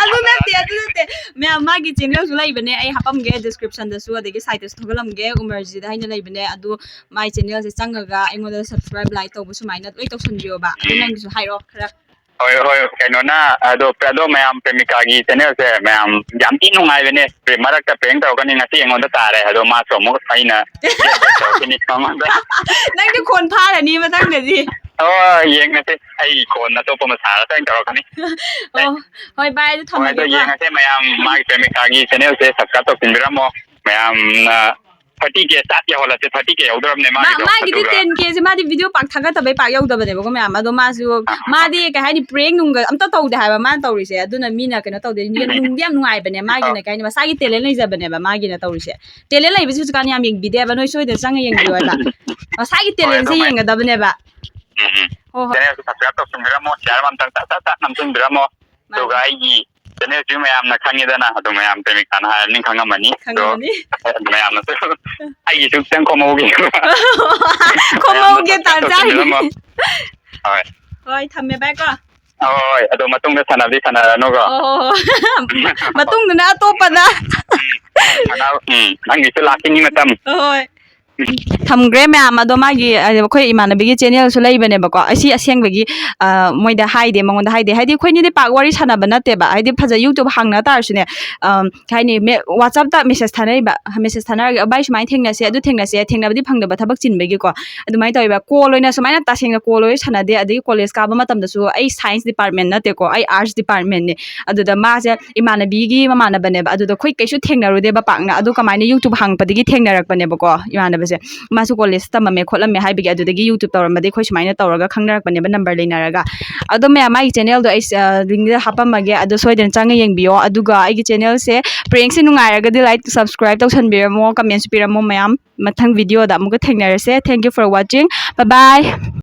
ꯑꯗꯨ ꯅꯠꯇꯦ, ꯑꯗꯨ ꯅꯠꯇꯦ꯫ ꯃꯌꯥꯝ ꯃꯥꯒꯤ channelꯁꯨ ꯂꯩꯕꯅꯦ, ꯑꯩ ꯍꯥꯄꯝꯒꯦ descriptionꯗꯁꯨ, ꯑꯗꯒꯤ sideꯇꯁꯨ ꯊꯥꯒꯠꯂꯝꯒꯦ, ꯎꯃꯔꯖꯤꯠ ꯍꯥꯏꯅ ꯂꯩꯕꯅꯦ꯫ ꯑꯗꯨ ꯃꯥꯏ channelꯁꯦ ꯆꯪꯉꯒ ꯑꯩꯉꯣꯟꯗ subscribe, like ꯇꯧꯕ ꯁꯨꯃꯥꯏꯅ ꯂꯣꯏ ꯇꯧꯁꯟꯕꯤꯌꯣꯕ꯫ ꯑꯗꯨ ꯎꯝ꯫ ꯅꯪꯒꯤꯁꯨ ꯍꯥꯏꯔꯛꯑꯣ ꯈꯔ꯫ ꯍꯣꯏ, ꯍꯣꯏ, ꯀꯩꯅꯣꯅ, ꯑꯗꯣ, ꯑꯗꯣ ꯃꯌꯥꯝ ꯄ꯭ꯔꯦꯃꯤꯀꯥꯒꯤ channelꯁꯦ ꯃꯌꯥꯝ ꯌꯥꯝ ꯊꯤ ꯅꯨꯡꯉꯥꯏꯕꯅꯦ꯫ ꯃꯔꯛꯇ prank ꯇꯧꯔꯛꯀꯅꯤ, ꯉꯁꯤ ꯑꯩꯉꯣꯟꯗ ꯇꯥꯔꯦ, ꯑꯗꯣ ꯃꯥꯁꯨ ꯑꯃꯨꯛ ꯑꯩꯅ ꯇꯧꯔꯛꯀꯅꯤ ꯃꯉꯣꯟꯗ꯫ ꯅꯪꯗꯤ ꯈꯣꯟ ꯐꯥꯔꯅꯤ ꯃꯊꯪꯗꯗꯤ꯫ ꯍꯣꯏ, ꯌꯦꯡꯉꯁꯤ꯫ ꯑꯩ ꯈꯣꯟ ꯑꯇꯣꯞꯄ ꯑꯃ ꯁꯥꯔꯒ ꯑꯣꯏꯅ ꯇꯧꯔꯛꯀꯅꯤ꯫ ꯑꯣ, ꯍꯣꯏ ꯚꯥꯏ, ꯑꯗꯨ ꯍꯣꯏ, ꯑꯗꯣ ꯊꯝꯃꯒꯦꯀꯣ꯫ ꯌꯦꯡꯉꯁꯦ ꯃꯌꯥꯝ, ꯃꯥꯒꯤ ꯄ꯭ꯔꯦꯃꯤꯀꯥꯒꯤ channelꯁꯦ subscribe ꯇꯧꯁꯤꯟꯕꯤꯔꯝꯃꯣ꯫ ꯃꯌꯥꯝꯅ ꯊꯥꯔꯇꯤ ꯀꯦ ꯁ꯭ꯇꯥꯔꯠ ꯌꯧꯍꯜꯂꯁꯦ꯫ ꯊꯥꯔꯇꯤ ꯀꯦ ꯌꯧꯗꯧꯔꯕꯅꯦ ꯃꯥꯒꯤꯗꯣ꯫ ꯃꯥꯒꯤꯗꯤ ꯑꯗꯨꯒ ꯇꯦꯟ ꯀꯦꯁꯦ ꯃꯥꯗꯤ ꯚꯤꯗꯤꯑꯣ ꯄꯥꯛ ꯊꯥꯒꯠꯇꯕꯩ ꯄꯥꯛ ꯌꯧꯗꯕꯅꯦꯕꯀꯣ ꯃꯌꯥꯝ꯫ ꯑꯗꯣ ꯃꯥꯁꯨ, ꯃꯥꯗꯤ ꯀꯩ ꯍꯥꯏꯅꯤ, ꯄ꯭ꯔꯦꯡ ꯅꯨꯡꯒ ꯑꯝꯇ ꯇꯧꯗꯦ ꯍꯥꯏꯕ ꯃꯥꯅ ꯇꯧꯔꯤꯁꯦ꯫ ꯑꯗꯨꯅ ꯃꯤꯅ ꯀꯩꯅꯣ ꯇꯧꯗꯦ꯫ ꯅꯨꯡꯗꯤ ꯌꯥꯝ ꯅꯨꯡꯉꯥꯏꯕꯅꯦ ꯃꯥꯒꯤꯅ, ꯀꯩ ꯍꯥꯏꯅꯤ, ꯃꯁꯥꯒꯤ ꯇꯦꯂꯦꯟ ꯂꯩꯖꯕꯅꯦꯕ ꯃꯥꯒꯤꯅ ꯇꯧꯔꯤꯁꯦ꯫ ꯇꯦꯂꯦꯟ ꯂꯩꯕꯁꯤ ꯍꯧꯖꯤꯛꯀꯥꯟ ꯌꯥꯝ ꯌꯦꯡꯕꯤꯗꯦꯕ꯫ ꯅꯣꯏ ꯁꯣꯏꯗꯅ ꯆꯪꯉ ꯌꯦꯡꯕꯤꯌꯣ ꯍꯥꯏꯕ꯫ ꯃꯁꯥꯒꯤ ꯇꯦꯂꯦꯟꯁꯦ ꯌꯦꯡꯒꯗꯕꯅꯦꯕ꯫ ꯎꯝ, ꯎꯝ꯫ ꯍꯣꯏ, ꯍꯣꯏ꯫ ꯆꯦꯅꯦꯜꯁꯨ ꯁꯕꯁꯀ꯭ꯔꯥꯏꯕ ꯇꯧꯁꯤꯟꯕꯤꯔꯝꯃꯣ, ꯁꯤꯌꯥꯔ ꯑꯃꯇꯪ ꯇꯛ ꯇꯛ ꯇꯛ ꯅꯝꯁꯤꯟꯕꯤꯔꯝꯃꯣ꯫ ꯑꯗꯨꯒ ꯑꯩꯒꯤ ꯆꯦꯅꯦꯜꯁꯨ ꯃꯌꯥꯝꯅ ꯈꯪꯉꯦꯗꯅ, ꯑꯗꯨ ꯃꯌꯥꯝ ꯄ꯭ꯔꯦꯃꯤꯀꯥꯅ ꯍꯥꯏꯔꯕꯅꯤꯅ ꯈꯪꯉꯝꯃꯅꯤ꯫ ꯑꯗꯣ ꯈꯪꯉꯝꯃꯅꯤ꯫ ꯃꯌꯥꯝꯅꯁꯨ ꯑꯩꯒꯤꯁꯨ ꯈꯤꯇꯪ ꯈꯣꯝꯍꯧꯒꯦ꯫ ꯈꯣꯝꯍꯧꯒꯦ, ꯃꯌꯥꯝꯅ ꯇꯥꯟ ꯁꯕꯁꯀ꯭ꯔꯥꯏꯕ ꯆꯥꯔꯤ꯫ ꯇꯧꯁꯤꯟꯕꯤꯔꯝꯃꯣ꯫ ꯍꯣꯏ꯫ ꯍꯣꯏ, ꯊꯝꯃꯦ, ꯚꯥꯏ, ꯀꯣ꯫ ꯍꯣꯏ, ꯑꯗꯣ ꯃꯇꯨꯡꯗ ꯁꯥꯟꯅꯕꯗꯤ ꯁꯥꯟꯅꯔꯅꯨꯀꯣ꯫ ꯍꯣꯏ, ꯍꯣꯏ, ꯍꯣꯏ꯫ ꯃꯇꯨꯡꯗꯅ ꯑꯇꯣꯞꯄꯗ꯫ ꯎꯝ, ꯎꯝ, ꯅꯪꯒꯤꯁꯨ ꯂꯥꯛꯈꯤꯅꯤ ꯃꯇꯝ꯫ ꯍꯣꯏ꯫ ꯊꯝꯈ꯭ꯔꯦ ꯃꯌꯥꯝ꯫ ꯑꯗꯣ ꯃꯥꯒꯤ, ꯑ, ꯑꯩꯈꯣꯏ ꯏꯃꯥꯟꯅꯕꯤꯒꯤ ꯆꯦꯅꯦꯜꯁꯨ ꯂꯩꯕꯅꯦꯕꯀꯣ꯫ ꯑꯁꯤ ꯑꯁꯦꯡꯕꯒꯤ, ꯑ, ꯃꯣꯏꯗ ꯍꯥꯏꯗꯦ, ꯃꯉꯣꯟꯗ ꯍꯥꯏꯗꯦ꯫ ꯍꯥꯏꯗꯤ ꯑꯩꯈꯣꯏꯅꯤꯗꯤ ꯄꯥꯛ ꯋꯥꯔꯤ ꯁꯥꯟꯅꯕ ꯅꯠꯇꯦꯕ꯫ ꯍꯥꯏꯗꯤ ꯐꯖ YouTube ꯍꯥꯡꯅ ꯇꯥꯔꯁꯨꯅꯦ, ꯑ, ꯀꯩ ꯍꯥꯏꯅꯤ, ꯃꯦ-, WhatsApp-ꯇ ꯃꯦꯁꯦꯖ ꯊꯥꯅꯔꯤꯕ꯫ ꯃꯦꯁꯦꯖ ꯊꯥꯅꯔꯒ, "ꯚꯥꯏ, ꯁꯨꯃꯥꯏꯅ ꯊꯦꯡꯅꯁꯦ, ꯑꯗꯨ ꯊꯦꯡꯅꯁꯦ", ꯊꯦꯡꯅꯕꯗꯤ ꯐꯪꯗꯕ, ꯊꯕꯛ ꯆꯤꯟꯕꯒꯤꯀꯣ꯫ ꯑꯗꯨꯃꯥꯏꯅ ꯇꯧꯋꯦꯕ꯫ ꯀꯣꯜ ꯑꯣꯏꯅ ꯁꯨꯃꯥꯏꯅ ꯇꯁꯦꯡꯅ ꯀꯣꯜ ꯑꯣꯏꯅ ꯁꯥꯟꯅꯗꯦ꯫ ꯑꯗꯒꯤ ꯀꯣꯂꯦꯖ ꯀꯥꯕ ꯃꯇꯝꯗꯁꯨ ꯑꯩ ꯁꯥꯏꯟꯁ ꯗꯤꯄꯥꯔꯠꯃꯦꯟ ꯅꯠꯇꯦꯀꯣ, ꯑꯩ ꯑꯥꯔꯠꯁ ꯗꯤꯄꯥꯔꯠꯃꯦꯟꯅꯦ꯫ ꯑꯗꯨꯗ ꯃꯥꯁꯦ ꯏꯃꯥꯟꯅꯕꯤꯒꯤ ꯃꯃꯥꯟꯅꯕꯅꯦꯕ꯫ ꯑꯗꯨꯗ ꯑꯩꯈꯣꯏ ꯀꯩꯁꯨ ꯊꯦꯡꯅꯔꯨꯗꯦꯕ ꯄꯥꯛꯅ꯫ ꯑꯗꯨ ꯀꯃꯥꯏꯅ YouTube ꯍꯥꯡꯉꯛꯄꯗꯒꯤ ꯊꯦꯡꯅꯔꯛꯄꯅꯦꯕꯀꯣ ꯏꯃꯥꯟꯅꯕꯁꯦ꯫ ꯃꯥꯁꯨ ꯀꯣꯂꯦꯖ ꯇꯝꯃꯝꯃꯦ ꯈꯣꯠꯂꯝꯃꯦ ꯍꯥꯏꯕꯒꯤ ꯑꯗꯨꯗꯒꯤ YouTube ꯇꯧꯔꯝꯕꯗꯒꯤ ꯑꯩꯈꯣꯏ ꯁꯨꯃꯥꯏꯅ ꯇꯧꯔꯒ ꯈꯪꯅꯔꯛꯄꯅꯦꯕ, ꯅꯝꯕꯔ ꯂꯩꯅꯔꯒ꯫ ꯑꯗꯣ ꯃꯌꯥꯝ, ꯃꯥꯒꯤ ꯆꯦꯅꯦꯜꯗꯣ ꯑꯩ, ꯑ, ꯂꯤꯡꯗ ꯍꯥꯞꯄꯝꯃꯒꯦ, ꯑꯗꯨ ꯁꯣꯏꯗꯅ ꯆꯪꯉ ꯌꯦꯡꯕꯤꯌꯣ꯫ ꯑꯗꯨꯒ ꯑꯩꯒꯤ ꯆꯦꯅꯦꯜꯁꯦ ꯄ꯭ꯔꯦꯡꯁꯦ ꯅꯨꯡꯉꯥꯏꯔꯒꯗꯤ like, subscribe ꯇꯧꯁꯟꯕꯤꯔꯝꯃꯣ, ꯀꯃꯦꯟꯁꯨ ꯄꯤꯔꯝꯃꯣ ꯃꯌꯥꯝ꯫ ꯃꯊꯪ ꯚꯤꯗꯤꯑꯣꯗ ꯑꯃꯨꯛꯀ ꯊꯦꯡꯅꯔꯁꯦ꯫ Thank you for watching. Bye bye.